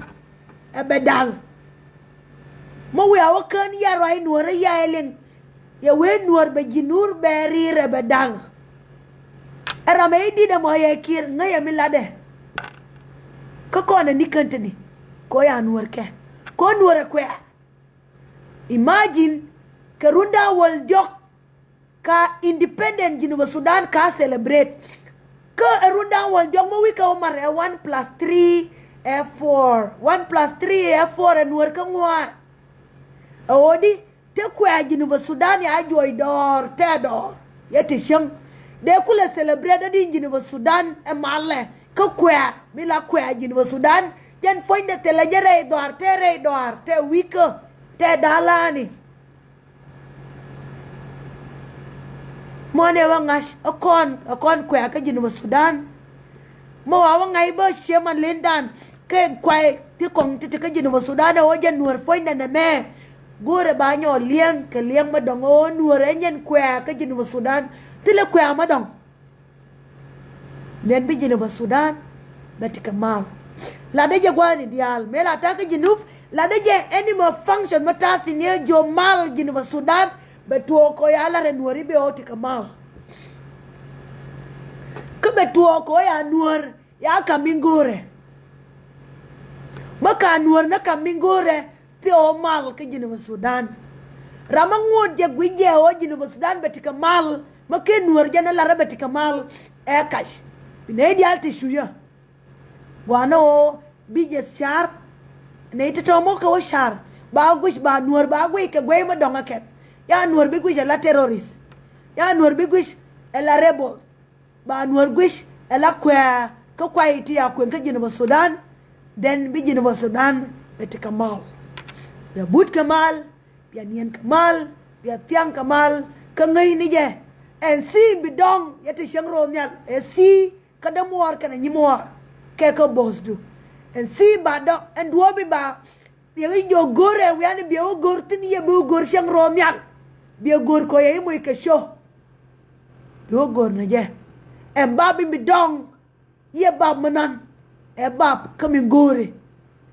ɛ bɛ da̱ŋ. Mä wiaa wä kään ya ruac nuɔ̱ɔ̱rä ya ɛ liŋ. Yɛ wee nuɔ̱ɔ̱r bɛ ji̱ nuur bɛ ri̱i̱r ɛ bɛ da̱ŋ. Ɛ ram ɛ i̱ di̱t ɛmɔ yɛ kiɛɛr ŋäc ɛ mi latdɛ. Kä kɔn ɛ ni kän te ni kɔ ya nuɔ̱ɔ̱r kɛ kɔ nuɔ̱ɔ̱r ɛ kuɛ̈ɛ̈. Imagine kɛ run da̱ŋ wäl diɔ̱k ka independent Jinubä Sudan ka celebrate. Kä ɛ run da̱ŋ wäl diɔ̱k mä wi̱i̱ kɛ wä mar ɛ one plus three ɛ four. One plus three ɛ four ɛ nuɔ̱ɔ̱r kä ŋuan. Ɛ ɣöö di te kuɛ̈ɛ̈ Jinubä Sudan ya juɔc dɔɔr tɛ dɔɔr yɛ te cieŋ. Dee kulɛ celebrate di Jinubä Sudan ɛ malɛ kä kuɛ̈ɛ̈ mi la kuɛ̈ɛ̈ Jinubä Sudan. Jɛn puɔ̱nydɛ thilɛ jɛ rɛy dhɔaar tɛ rɛy dhɔaar tɛ wi̱i̱kä tɛ da̱la̱a̱ni. Mɔnɛ wä ŋa̱c ɛ kɔn ɛ kɔn kuɛ̈ɛ̈ kä Jinubä Sudan. Mɔ wa wä ŋa̱c bä cië man lindan kɛ kuay ti kɔŋ ti ti kä Jinubä Sudan ɛ wä jɛ nuɔ̱ɔ̱r puɔ̱nydɛ nɛmɛ. Go̱o̱rɛ ba nyɔɔl liɛŋ kɛ liɛŋ mä dɔ̱ŋ ɛ wä nuɔ̱ɔ̱r ɛ nyɛn kuɛ̈ɛ̈ kä Jinubä Sudan. Thilɛ kuɛ̈ɛ̈ mä dɔ̱ŋ. Then bi Jinubä Sudan bɛ ti kɛ mal. Latdä jɛ gua̱a̱ni diaal mëë la ta̱a̱ kä Jinub latdä jɛ any mɔ function mä ta̱a̱ thi̱n yɛ jiɔ mal Jinubä Sudan. Bɛ tuɔɔk kɔ ya lat ɛ nuɔ̱ɔ̱r i̱ bɛ ɣɔw ti kɛ mal. Kä bɛ tuɔɔk kɔ ya nuɔ̱ɔ̱r ya kam in go̱o̱rɛ. Mä ka nuɔ̱ɔ̱r nä kam in go̱o̱rɛ. Thil ɣöö mal kä Jinubä Sudan. Ram mä ŋot jɛ guic jɛ ɣöö Jinubä Sudan bɛ ti kɛ mal mä ken nuɔ̱ɔ̱r jɛ ni lat rɛ bɛ ti kɛ mal. Ɛ kac bi nɛy diaal ti cu yä. Gua̱a̱nä ɣöö bi jɛ car. Nɛy ti tɔ̱ mɔ kɛ wä car ba guic ba nuɔ̱ɔ̱r ba guic kɛ guey mä dɔ̱ŋ ɛ kɛn. Ya nuɔ̱ɔ̱r bi guic ɛ la terrorist. Ya nuɔ̱ɔ̱r bi guic ɛ la rebel. Ba nuɔ̱ɔ̱r guic ɛ la kuɛ̈ɛ̈ kä kuay ti ya kuëŋ kä Jinubä Sudan. Then bi Jinubä Sudan bɛ ti kɛ mal. Bia but kɛ mal bia niɛn kɛ mal bia thiaŋ kɛ mal. Kä ŋäcni jɛ ɛn thi̱i̱ bi dɔ̱ŋ yɛ ti cieŋ ro̱o̱ nhial ɛ thi̱i̱ kä dämuɔɔr kɛnɛ nyimuɔɔr. Kɛ kä bo̱o̱thdu ɛn thi̱i̱ ba dɔ̱ŋ ɛn duɔ̱ɔ̱p bi ba Biɛ wä jiök go̱o̱r ɛ wiani, biɛ wä go̱o̱r thi̱n, yɛ bi wä go̱o̱r cäŋ rɔɔd nhial. Biɛ go̱o̱r kɔ yɛ i̱ moc kɛ show. Bi wä go̱o̱r ni jɛ. Ɛn bap in bi dɔŋ. Yɛ bap mi nan. Ɛ bap kä mi go̱o̱ri.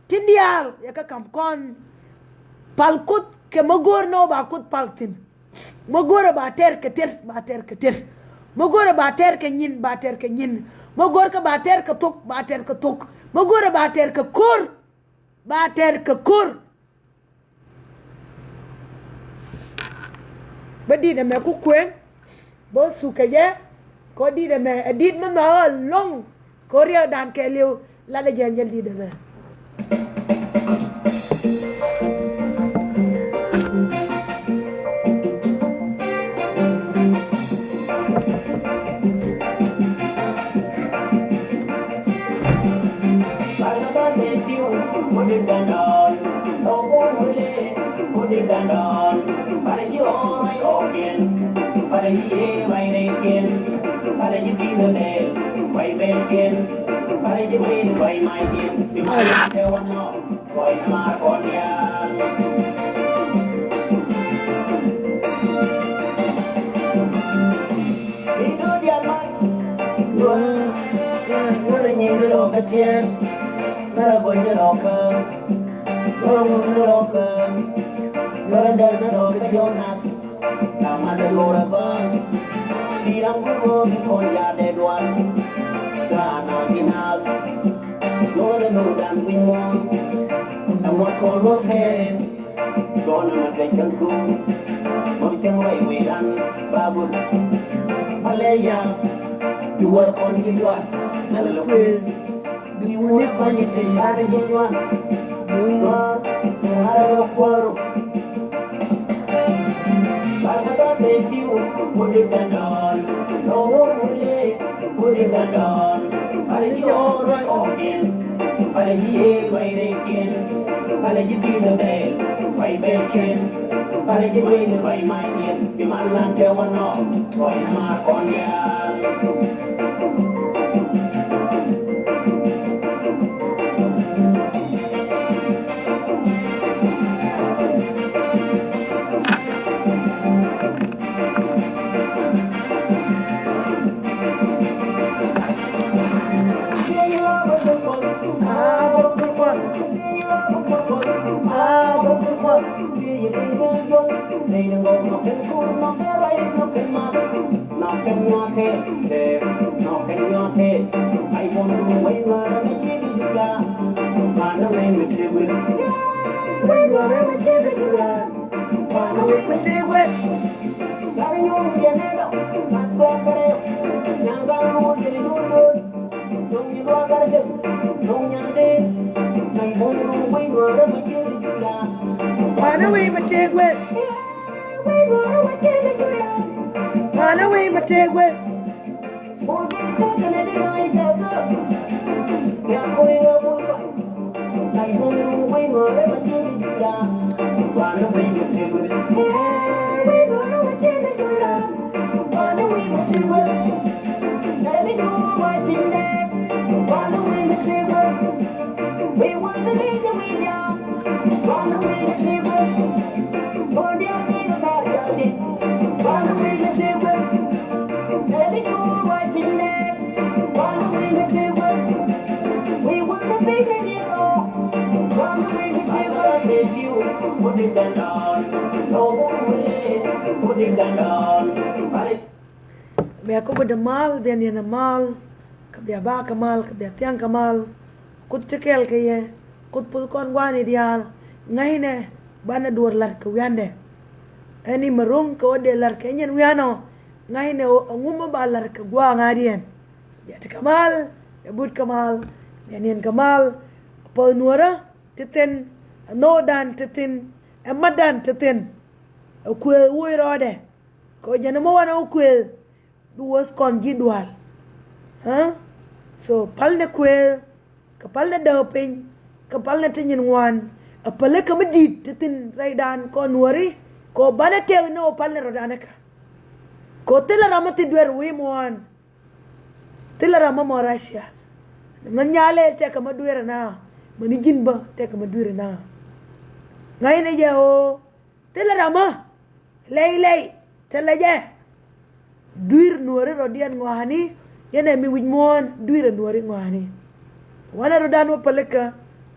Tin diaal yɛ kä kam kɔn. Pal Kuoth kɛ mi go̱o̱r ni wä ba Kuoth pal thi̱n. Mi go̱o̱rɛ ba tɛr kɛ tɛr, ba tɛr kɛ tɛr. Mi go̱o̱rɛ ba tɛr kɛ nyin, ba tɛr kɛ nyin. Mi go̱o̱rkɛ ba tɛr kɛ thok, ba tɛr kɛ thok. Mi go̱o̱rɛ ba tɛr kɛ ko̱r, ba tɛr kɛ ko̱r. Bä di̱t ɛmɛ ku kuëŋ. Bä thuk kɛ jɛ. Kɔ di̱t ɛmɛ ɛ di̱t mi nhɔk ɛlɔ̱ŋ. Kɔ riɛkdan kɛɛliw. Lat ɛ jɛn jɛn di̱t ɛmɛ. Dɔnɛ mɛ dɛ cäŋ kuun. Mɛ cäŋ rɔy wi̱i̱dan ba gul. Palɛ ya. Bi wäth kɔn ji̱ dual. Ŋälɛ lɛ kuëë. Bi wuni kɔn ji̱ te car ji̱ dual. Duŋ dual. Ŋälɛ lɛ kuäär. Barkɛ dɔn ben tiw. Wuni ben dɔn. Dɔn wuni. Wuni ben dɔn. Palɛ ji̱ ɣɔr rɔy ɣɔr kiɛn. Palɛ ji̱ yee rɔy rɛy kiɛn. Palɛ ji̱ pi̱i̱th ɛ bɛɛl rɔy bɛɛl kiɛn. Palɛ ji̱ rɔy ni rɔy mac kiɛn. Bi mal lan tɛ wä nɔ rɔy ni maar kɔn diaal. Banɛ wi̱i̱ mi tëëk wek. Banɛ wi̱i̱ mi tëëk wek. Bia kä guädä mal, bia niɛn a mal, kä bia bak a mal, kä bia thiaŋ a mal. Kuoth ti kɛɛl kɛ yɛ, Kuoth puth kɔn gua̱a̱ni diaal. Ŋa̱cnɛ banɛ duɔ̱ɔ̱r la̱t kɛ wiandɛ. Ɛn imɛ ro̱ŋ kɛ wä dee la̱t kɛ nyɛn wianɔ. Ŋa̱cnɛ ɣöö ɛŋu mi ba la̱t kɛ gua̱a̱ŋ a diɛn. Bia ti kɛ mal, bia but kɛ mal, bia niɛn kɛ mal. Puɔth nuɔ̱ɔ̱rä ti thi̱n, ɛ nhökdan ti thi̱n, ɛ mätdan ti thi̱n. Ɛ kuëë woc rɔɔdɛ. Kɛ ɣöö jɛn ɛmɔ wanɛ wä kuëë. Bi wäth kɔn ji̱ dual. Aa? So, pälnɛ kuëë, kä pälnɛ däk piny, kä pälnɛ ti nyin ŋuan. Ɛ päli kä mi di̱i̱t ti thi̱n rɛydan kɔn nuɔ̱ɔ̱ri. Kɛ ɣöö banɛ tëk ni ɣöö pälnɛ rɔ̱dan kä. Kɛ ɣöö thilɛ ram mi thi̱n duer wi̱i̱ muɔ̱ɔ̱n. Thilɛ ram mɔ mɔ Russia. Mɛn nyalɛ tɛkɛ mɛ dueerɛ na. Mɛn ji̱n bä tɛkɛ mɛ dueerɛ na. Ŋa̱cnɛ jɛ ɣöö thilɛ ramä lɛy lɛy thilɛ jɛ. Dui̱r nuɔ̱ɔ̱ri rɔ̱diɛn ŋɔaani. Yɛn ɛ mi wi̱c muɔ̱ɔ̱n dui̱r ɛ nuɔ̱ɔ̱ri ŋɔaani. Wanɛ rɔ̱dan wä pälikä.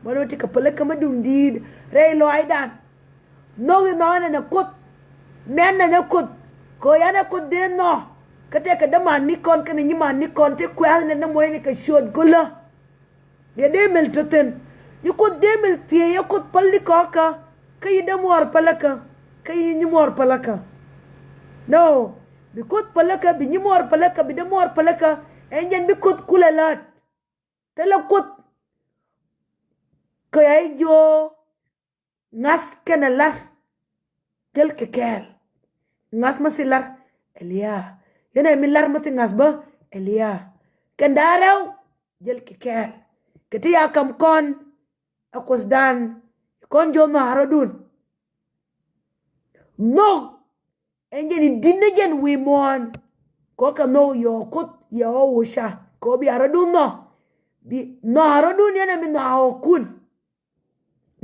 Wanɛ wä ti kɛ pälikä mi duŋ di̱i̱t rɛy lɔaacdan. Nhök i̱ nhɔk ɛn ɛ Kuoth. Mɛn ɛn ɛ Kuoth. Kɛ ɣöö yan ɛ Kuoth dee nhɔk kä tɛkɛ dämanikɔn kɛnɛ nyimanikɔn ti kuɛ̈th nɛ ni muɔ̱cni kɛ ciöt go̱lä. Yɛ dee mil tɔ thi̱n. Yi Kuoth dee mil thiee yɛ Kuoth päl ni kɔkä. Kä yi dämuɔɔr päläkä. Kä yi nyimuɔɔr päläkä. No. Bi Kuoth päläkä, bi nyimuɔɔr päläkä, bi dämuɔɔr päläkä. Ɛn jɛn bi Kuoth kulɛ la̱t. Thilɛ Kuoth. Kɛ ya i̱ jiö ŋa̱th kɛnɛ la̱r. Jäl kɛ kɛɛl. Ŋa̱th ma thi la̱r ɛ lia̱a̱. Yɛn ɛ mi la̱r ma thi ŋa̱th bä ɛ lia̱a̱. Kɛn da̱a̱ rɛw jäl kɛ kɛɛl. Kɛ ti ya kam kɔn ɛ Kuothdan kɔn jiö nhɔaarɔdun. Nhök ɛn jɛn i̱ di̱t ni jɛn wi̱i̱ muɔ̱ɔ̱n. Kɛ ɣöö kɛ nhök yɛ ɣɔw Kuoth yɛ ɣɔw wucä. Kɛ ɣöö bia rɔ̱dun nhɔk. Bi nhɔaarɔdun yɛn ɛ mi nhɔaakun.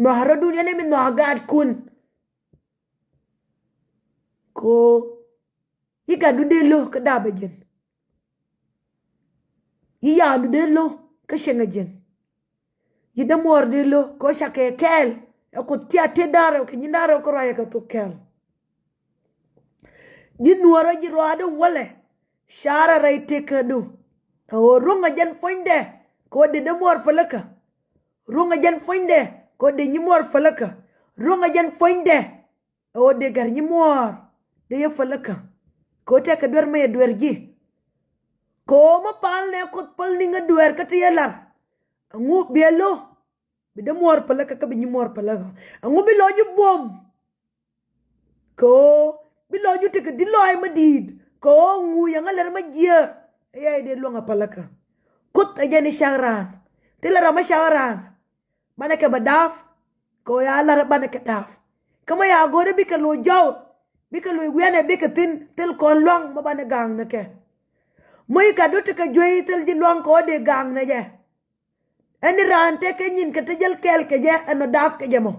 Nhɔaarɔdun yɛn ɛ mi nhɔaak gaatkun. Kɛ ɣöö yi gatdu dee lo̱k kä dapɛ jɛn. Yi yaandu dee lo̱k kä cieŋɛ jɛn. Yi dämuɔɔr dee lo̱k kɛ ɣöö cakɛ kɛɛl. Ɛ Kuoth ti a tet da̱ŋ rɛw kɛ nyin da̱ŋ rɛw kä ruacɛ kɛ thok kɛɛl. Ji̱ nuɔ̱ɔ̱rä ji̱ ruaadä walɛ. Carɛ rɛy tekädu. Ɛ ɣöö ruŋ ɛ jɛn puɔ̱nydɛ kɛ ɣöö dee dämuɔɔr päläkä. Ruŋ ɛ jɛn puɔ̱nydɛ kɛ ɣöö dee nyimuɔɔr päläkä. Ruŋ ɛ jɛn puɔ̱nydɛ ɛ ɣöö dee gɛr nyimuɔɔr dee yɛ päläkä. Kɛ ɣöö tɛkɛ duer mi yɛ duer ji̱. Kɛ ɣöö mi pal nɛ Kuoth päl niŋä duer kä ti yɛ la̱r. Ɛŋu biɛ lo̱k bi dämuɔɔr päläkä kä bi nyimuɔɔr päläkä? Ɛŋu bi lɔcdu buɔ̱m? Kɛ ɣöö bi lɔcdu tekɛ di̱t lɔaac mi di̱i̱t. Kɛ ɣöö ŋu yɛ ŋä lɛr mi jiääk. Ɛ yɛ dee luäŋ a päläkä. Kuoth ɛ jɛn i̱ cak raan. Thilɛ ram mi cak raan. Banɛ kɛ bɛ da̱a̱p. Kɛ ɣöö ya la̱r banɛ kɛ da̱a̱p. Kä mi ya go̱rɛ bikɛ loc jɔw. Bikɛ loc wianɛ bikɛ thi̱n thil kɔn lua̱ŋ mi banɛ ga̱a̱ŋnɛ kɛ. Mi gatdu tekɛ juey thil ji̱ lua̱ŋ kɛ ɣöö dee ga̱a̱ŋnɛ jɛ. Ɛn i̱ raan tekɛ nyin kɛ te jäl kɛɛl kɛ jɛ ɛn ɔ da̱a̱p kɛ jɛ mɔ.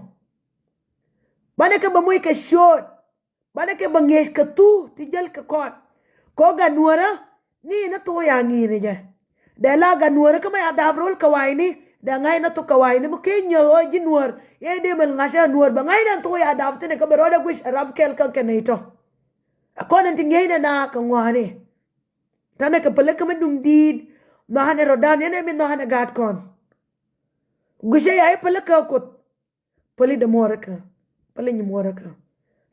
Banɛ kɛ bɛ moc kɛ ciööt. Banɛ kɛ bɛ ŋi̱eec kɛ thuk ti jäl kɛ kɔn. Kɛ ɣöö gat nuäärä ŋi̱i̱c ni thok ya ŋi̱i̱c ni jɛ. Dee la gat nuäärä kä mɛ ya da̱a̱p ro̱l kɛ wa̱i̱ni. Dee ŋa̱c ni thok kɛ wa̱i̱ni mi kee nyääk ɣöö ji̱ nuäär. Yɛ dee mɛl ŋa̱cä nuäär bɛ ŋa̱c ni thok ya da̱a̱p thi̱n ɛ kä bɛ rɔɔdɛ guic ɛ rap kɛl kä kɛn nɛy tɔ̱. Ɛ kɔn ɛn ti ŋi̱eec ni na kɛ ŋɔaani. Tanɛ kɛ päläkä mi duŋ di̱i̱t. Nhɔaanɛ rɔ̱dan yɛn ɛ mi nhɔaanɛ gaat kɔn. Guicɛ ya i̱ päläkä Kuoth. Päli dämuɔɔrä kä. Päli nyimuɔɔrä kä.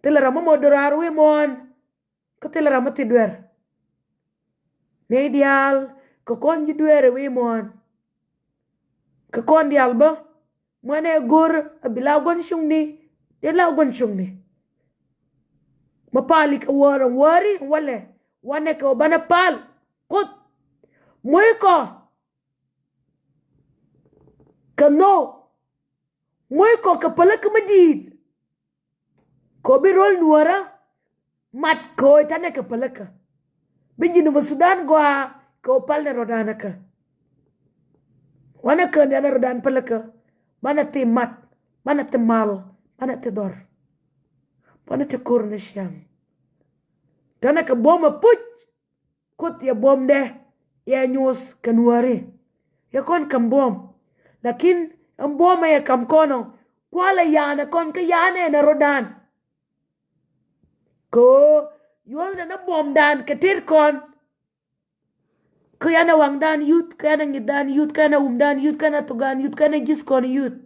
Thilɛ ram mi mɔ do̱raar wi̱i̱ muɔ̱ɔ̱n. Kä thilɛ ram mi thi duer. Nɛy diaal kɛ kɔn ji̱ dueer ɛ wi̱i̱ muɔ̱ɔ̱n. Kɛ kɔn diaal bä. Muɛnɛ go̱r a bi la gua̱n cuŋni. Dee la gua̱n cuŋni. Ma pali kɛ wäär ɛn wäri ɛn walɛ. Wanɛ kɛ wä banɛ pal. Kuoth. Muc kɔ. Kɛ nhok. Ŋuc kɔ kɛ päläkä mi di̱i̱t. Kɛ ɣöö bi ro̱l nuäärä mat kɛ ɣöö tanɛ kɛ päläkä. Bi Jinub Sudan gɔaa kɛ ɣöö pal ni rɔ̱danä kä. Wanɛ kään diaal ni rɔ̱dan päläkä. Banɛ thi mat. Banɛ thi mal. Banɛ thi dhɔr. Banɛ thi ko̱r ni ciaŋ. Tanɛ kɛ buɔ̱m ɛ puc. Kuoth yɛ buɔ̱mdɛ yɛ nyuuth kɛ nuääri. Yɛ kɔn ka̱m buɔ̱m. Lakin ɛn buɔ̱m ɛ yɛ ka̱m kɔn ɔ kualɛ ya̱a̱nɛ kɔn kä ya̱a̱nɛ ɛn ɛ rɔ̱dan. Kɛ ɣöö yuɔ̱thnɛ ni buɔ̱mdan kɛ tet kɔn. Kä yan ɛ waŋdan yuth, kä yan ɛ ŋi̱thdan yuth, kä yan ɛ wumdan yuth, kä yan ɛ thokdan yuth, kä yan ɛ ji̱th kɔn yuth.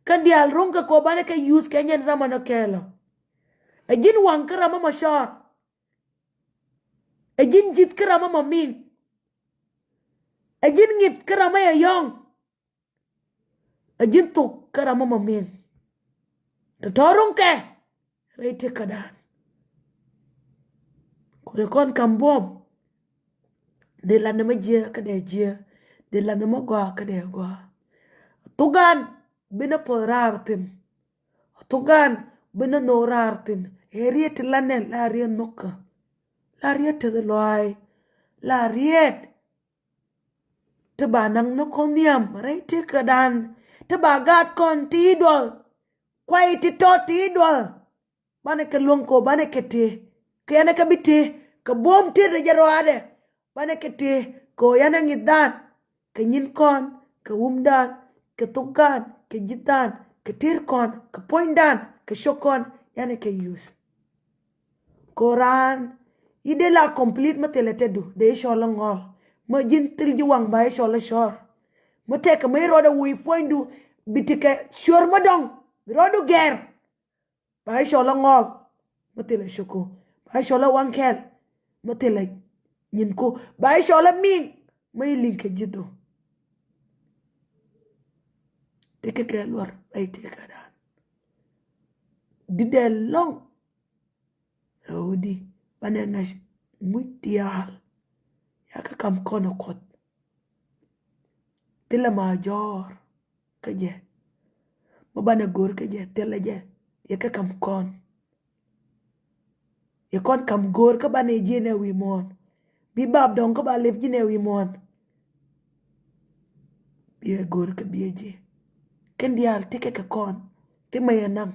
Kɛn diaal ro̱ŋ kɛ kɔ banɛ kɛ yuth kɛ nyɛn thaman ɔ kɛɛl ɔ. Ɛ ji̱n waŋ kä ram ɛmɔ cɔɔr. Ɛ ji̱n ji̱th kä ram ɛmɔ mi̱i̱ŋ. Ɛ ji̱n ŋi̱th kä ram ɛ yɛ yɔ̱ŋ. Ɛ ji̱n thok kä ram ɛmɔ mi̱i̱ŋ. Tɔ̱tɔ̱ ro̱ŋkɛ rɛy ti kädan. Kɛ kɔn ka̱m buɔ̱m. Dee lat ni mɛ jiɛ kä dee jiɛ. Dee lat ni mɛ gɔaa kä dee gɔaa. Thugan binɛ puɔth raar thi̱n. Thugan binɛ nhok raar thi̱n. Ɛ riet ti lanɛ la riet nhokä. La riet ti lɔaac. La riet ti ba naŋ ni kɔn nhiam rɛy ti kädan. Ti ba gaat kɔn ti duɔth. Kuay ti tɔt ti i̱ duɔth. Banɛ kɛ luäŋ kɛ ɣöö banɛ kɛ tëë. Kɛ yɛn ɛ kɛ bi tëë. Kɛ buɔ̱m tëë rɛc ɛ rɔaadɛ. Banɛ kɛ tëë kɛ ɣöö yɛn ɛ ŋi̱thdan. Kɛ nyinkɔn, kɛ wumdan, kɛ thokdan, kɛ ji̱thdan, kɛ tëërkɔn, kɛ puɔ̱nydan, kɛ cio̱kɔn, yɛn ɛ kɛ yuth. Kɛ ɣöö raan i̱ dee la complete mi thilɛ tetdu dee i̱ cɔl ɛ ŋɔl. Mi ji̱n thil ji̱ waŋ ba i̱ cɔl ɛ cɔr. Mi tɛkɛ mi i̱ rɔɔdɛ wuc puɔ̱nydu bi tekɛ ciöör mi dɔ̱ŋ bi rɔɔdu gɛr. Ba i̱ cɔl ɛ ŋɔl mi thilɛ cio̱ku. Ba i̱ cɔl ɛ waŋ kɛl mi thilɛ nyinku. Ba i̱ cɔl ɛ mi̱i̱ŋ mi i̱ li̱ŋ kɛ ji̱thu. Ti kɛ kɛ luɔr rɛy tëëkädan. Di̱t ɛlɔ̱ŋ. Ɛ ɣöö di banɛ ŋa̱c muc diaal. Yakɛ kam kɔn ɛ Kuɔth. Thilɛ ma jɔ̱ɔ̱r kä jɛ. Mi banɛ go̱o̱r kä jɛ thilɛ jɛ. Yɛ kɛ kam kɔn. Yɛ kɔn kam go̱o̱r kä banɛ ji̱ nɛ wi̱i̱ muɔ̱ɔ̱n. Bi bap dɔ̱ŋ kä ba lep ji̱ nɛ wi̱i̱ muɔ̱ɔ̱n. Biɛ go̱o̱r kä biɛ ji̱. Kɛn diaal ti kɛ kɛ kɔn. Ti mɛ yɛ naŋ.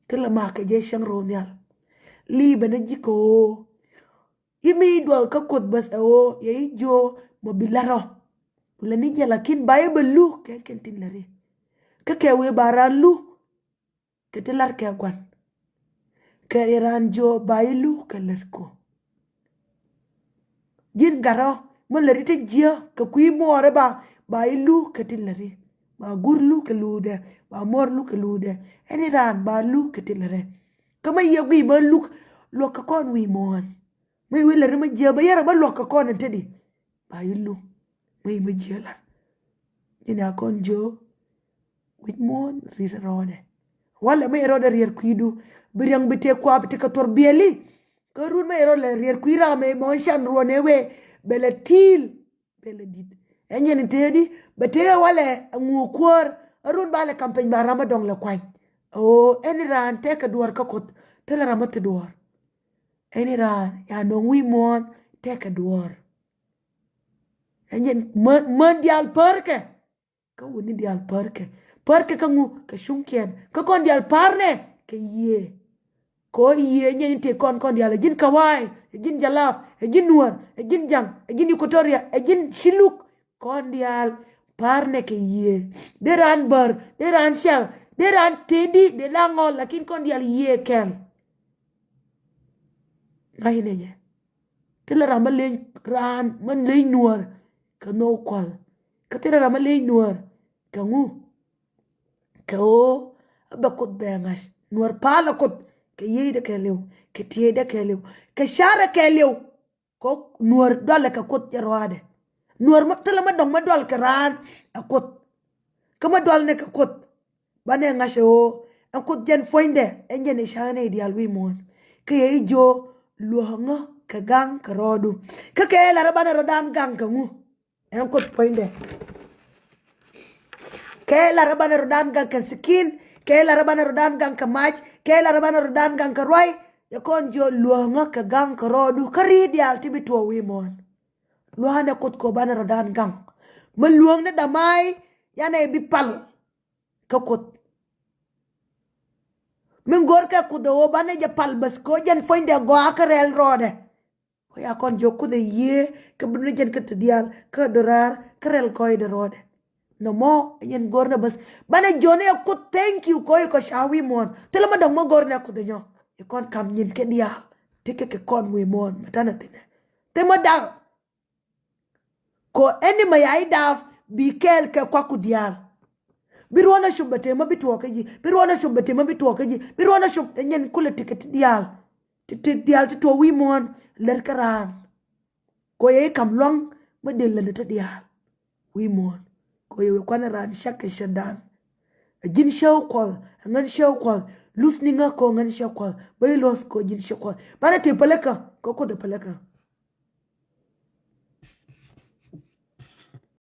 Thilɛ ma kɛ jɛ cäŋ ro̱o̱ nhial. Li̱i̱ bɛ ni ji̱ kɛ ɣöö i̱ mi i̱ duɔth kä Kuoth bäth ɛ ɣöö yɛ i̱ jiö mɔ bi la̱t rɔ. Lɛ ni jɛ lakin ba i̱ bɛ lu kɛ kɛn tin lɛ ri. Kä kɛ wee ba raan lu kɛ ti la̱t kɛ gua̱n. Kɛ ri raan jiö ba i̱ lu kɛ lät ku. Ji̱n gat rɔ mi lät i̱ ti jiä kɛ kui̱ muɔɔrɛ ba, ba i̱ lu kɛ tin lät i̱. Ba gur lu kɛ luudɛ, ba muɔɔr lu kɛ luudɛ. Ɛn i̱ raan ba lu kɛ tin lät i̱. Kä mi yɛ gui̱i̱ ma luk luɔk kɛ kɔn wi̱i̱ muɔ̱ɔ̱n. Mi wi̱i̱ lät i̱ ma jiä bä yɛrɛ ma luɔk kɛ kɔn ɛn te di. Ba i̱ lu. Mi i̱ ma jiä lat. Ji̱n a kɔn jiö. Wi̱c muɔ̱ɔ̱n ri̱t rɔɔdɛ. Walɛ mi yɛ rɔɔdɛ riɛr kui̱du. Bi riɛŋ bi tëë kua̱p ti kɛ thor biɛli. Kä run mi yɛ rɔɔdɛ riɛr kui̱ ram ɛ mɔ̱ɔ̱n can ruɔ̱n ɛ wee. Bɛ lɛ ti̱i̱l. Bɛ lɛ di̱t. Ɛ nyɛn tëëdi. Bɛ tëë walɛ ɛ ŋuɔ kuäär. Ɛ run ba lɛ kampeny ba ram ɛ dɔŋ lɛ kuany. Ɛ ɣöö ɛn raan tɛkɛ duɔ̱ɔ̱r kä Kuoth. Thilɛ ram ɛ thi duɔ̱ɔ̱r. Ɛn raan ya nöŋ wi̱i̱ muɔ̱ɔ̱n tɛkɛ duɔ̱ɔ̱r. Ɛ nyɛn män, män diaal pärkɛ. Kä wuni diaal pärkɛ. Pärkɛ kä ŋu kɛ cuŋkiɛn. Kä kɔn diaal pa̱rnɛ kɛ yiëë. Kɛ ɣöö yiëë nyɛn in tëë kɔn kɔn diaal. Ɛ ji̱n Kawaay, ɛ ji̱n Jalap, ɛ ji̱n Nuäär, ɛ ji̱n Jaŋ, ɛ ji̱n Equatoria, ɛ ji̱n Shilluk. Kɔn diaal pa̱rnɛ kɛ yiëë. Dee raan bär, dee raan cak, dee raan tëëdi, dee la ŋɔl, lakin kɔn diaal yiëë kɛl. Ŋa̱cnɛ jɛ. Thilɛ ram ma leny raan ma leny Nuäär kɛ nhök Kuɔth. Kä thilɛ ram ma leny Nuäär kɛ ŋu? Kɛ ɣöö a bɛ Kuoth bɛ ŋa̱c. Nuäär palɛ Kuoth kɛ yiëëdɛ kɛɛliw, kɛ tieydɛ kɛɛliw, kɛ carɛ kɛɛliw. Kɛ ɣöö Nuäär dualɛ kɛ Kuoth jɛ rɔaadɛ. Nuäär ma thilɛ ma dɔ̱ŋ ma dual kɛ raan ɛ Kuoth. Kä ma dual nɛ kɛ Kuoth. Banɛ ŋa̱c ɛ ɣöö ɛn Kuoth jɛn puɔ̱nydɛ, ɛn jɛn ɛ cakɛ nɛy diaal wi̱i̱ muɔ̱ɔ̱n. Kä yɛ i̱ jiö luäŋä kɛ gaŋ kɛ rɔɔdu. Kä kɛ lar ɛ banɛ rɔ̱dan gaŋ kɛ ŋu? Ɛn Kuoth puɔ̱nydɛ. Kɛ lar ɛ banɛ rɔ̱dan gaŋ kɛ thikin, kɛ lar ɛ banɛ rɔ̱dan gaŋ kɛ mac, kɛ lar ɛ banɛ rɔ̱dan gaŋ kɛ ruac. Yɛ kɔn jiö luäŋä kɛ gaŋ kɛ rɔɔdu. Kä ri̱i̱t diaal ti bi tuɔɔk wi̱i̱ muɔ̱ɔ̱n. Luäŋä nɛ Kuoth kɛ ɣöö banɛ rɔ̱dan gaŋ. Mi luäŋ ni damay, yanɛ bi pal. Kä Kuoth. Min go̱o̱rkɛ Kuoth ɛ ɣöö banɛ jɛ pal bäth kɛ ɣöö jɛn puɔ̱nydɛ gɔaa kä rɛl rɔɔdɛ. Kä ya kɔn jiök Kuoth ɛ yiëë kä bi ni jɛn kä ti diaal kä do̱raar kä rɛl gɔɔydɛ rɔɔdɛ. Nɔmɔ ɛ jɛn go̱o̱rnɛ bäth. Banɛ jiök ni ɛ Kuoth thank you kɛ ɣöö ikɔ ca wi̱i̱ muɔ̱ɔ̱n. Thilɛ ma dɔ̱ŋ ma go̱o̱rnɛ Kuoth ɛ nyɔ. Ikɔn kam nyin kɛ diaal. Ti kɛ kɛ kɔn wi̱i̱ muɔ̱ɔ̱n mɛ tanɛ thi̱nɛ. Thilɛ ma da̱k. Kɔ ɛn ni ma ya i̱ daap bi kɛɛl kɛ kuakku diaal. Bi ruɔ̱n a cop bɛ tëë ma bi tuɔɔk kä ji̱. Bi ruɔ̱n a cop bɛ tëë ma bi tuɔɔk kä ji̱. Bi ruɔ̱n a cop ɛ nyɛn kulɛ ti kɛ ti diaal. Ti ti diaal ti tuɔɔk wi̱i̱ muɔ̱ɔ̱n lät kä raan. Kɔ yɛ i̱ kam luaŋ ma dee lät ni ti diaal. Wi̱i̱ muɔ̱ɔ̱n. Kɔ yɛ wee kuanɛ raan cak kɛ cätdan. Ɛ ji̱n cäw Kuɔth, ɛ ŋän cäw Kuɔth. Luth ni ŋä kɔ ŋän cäw Kuɔth. Bä i̱ luɔth kɔ ji̱n cäw Kuɔth. Banɛ tëë pälikä, kɔ Kuoth ɛ pälikä.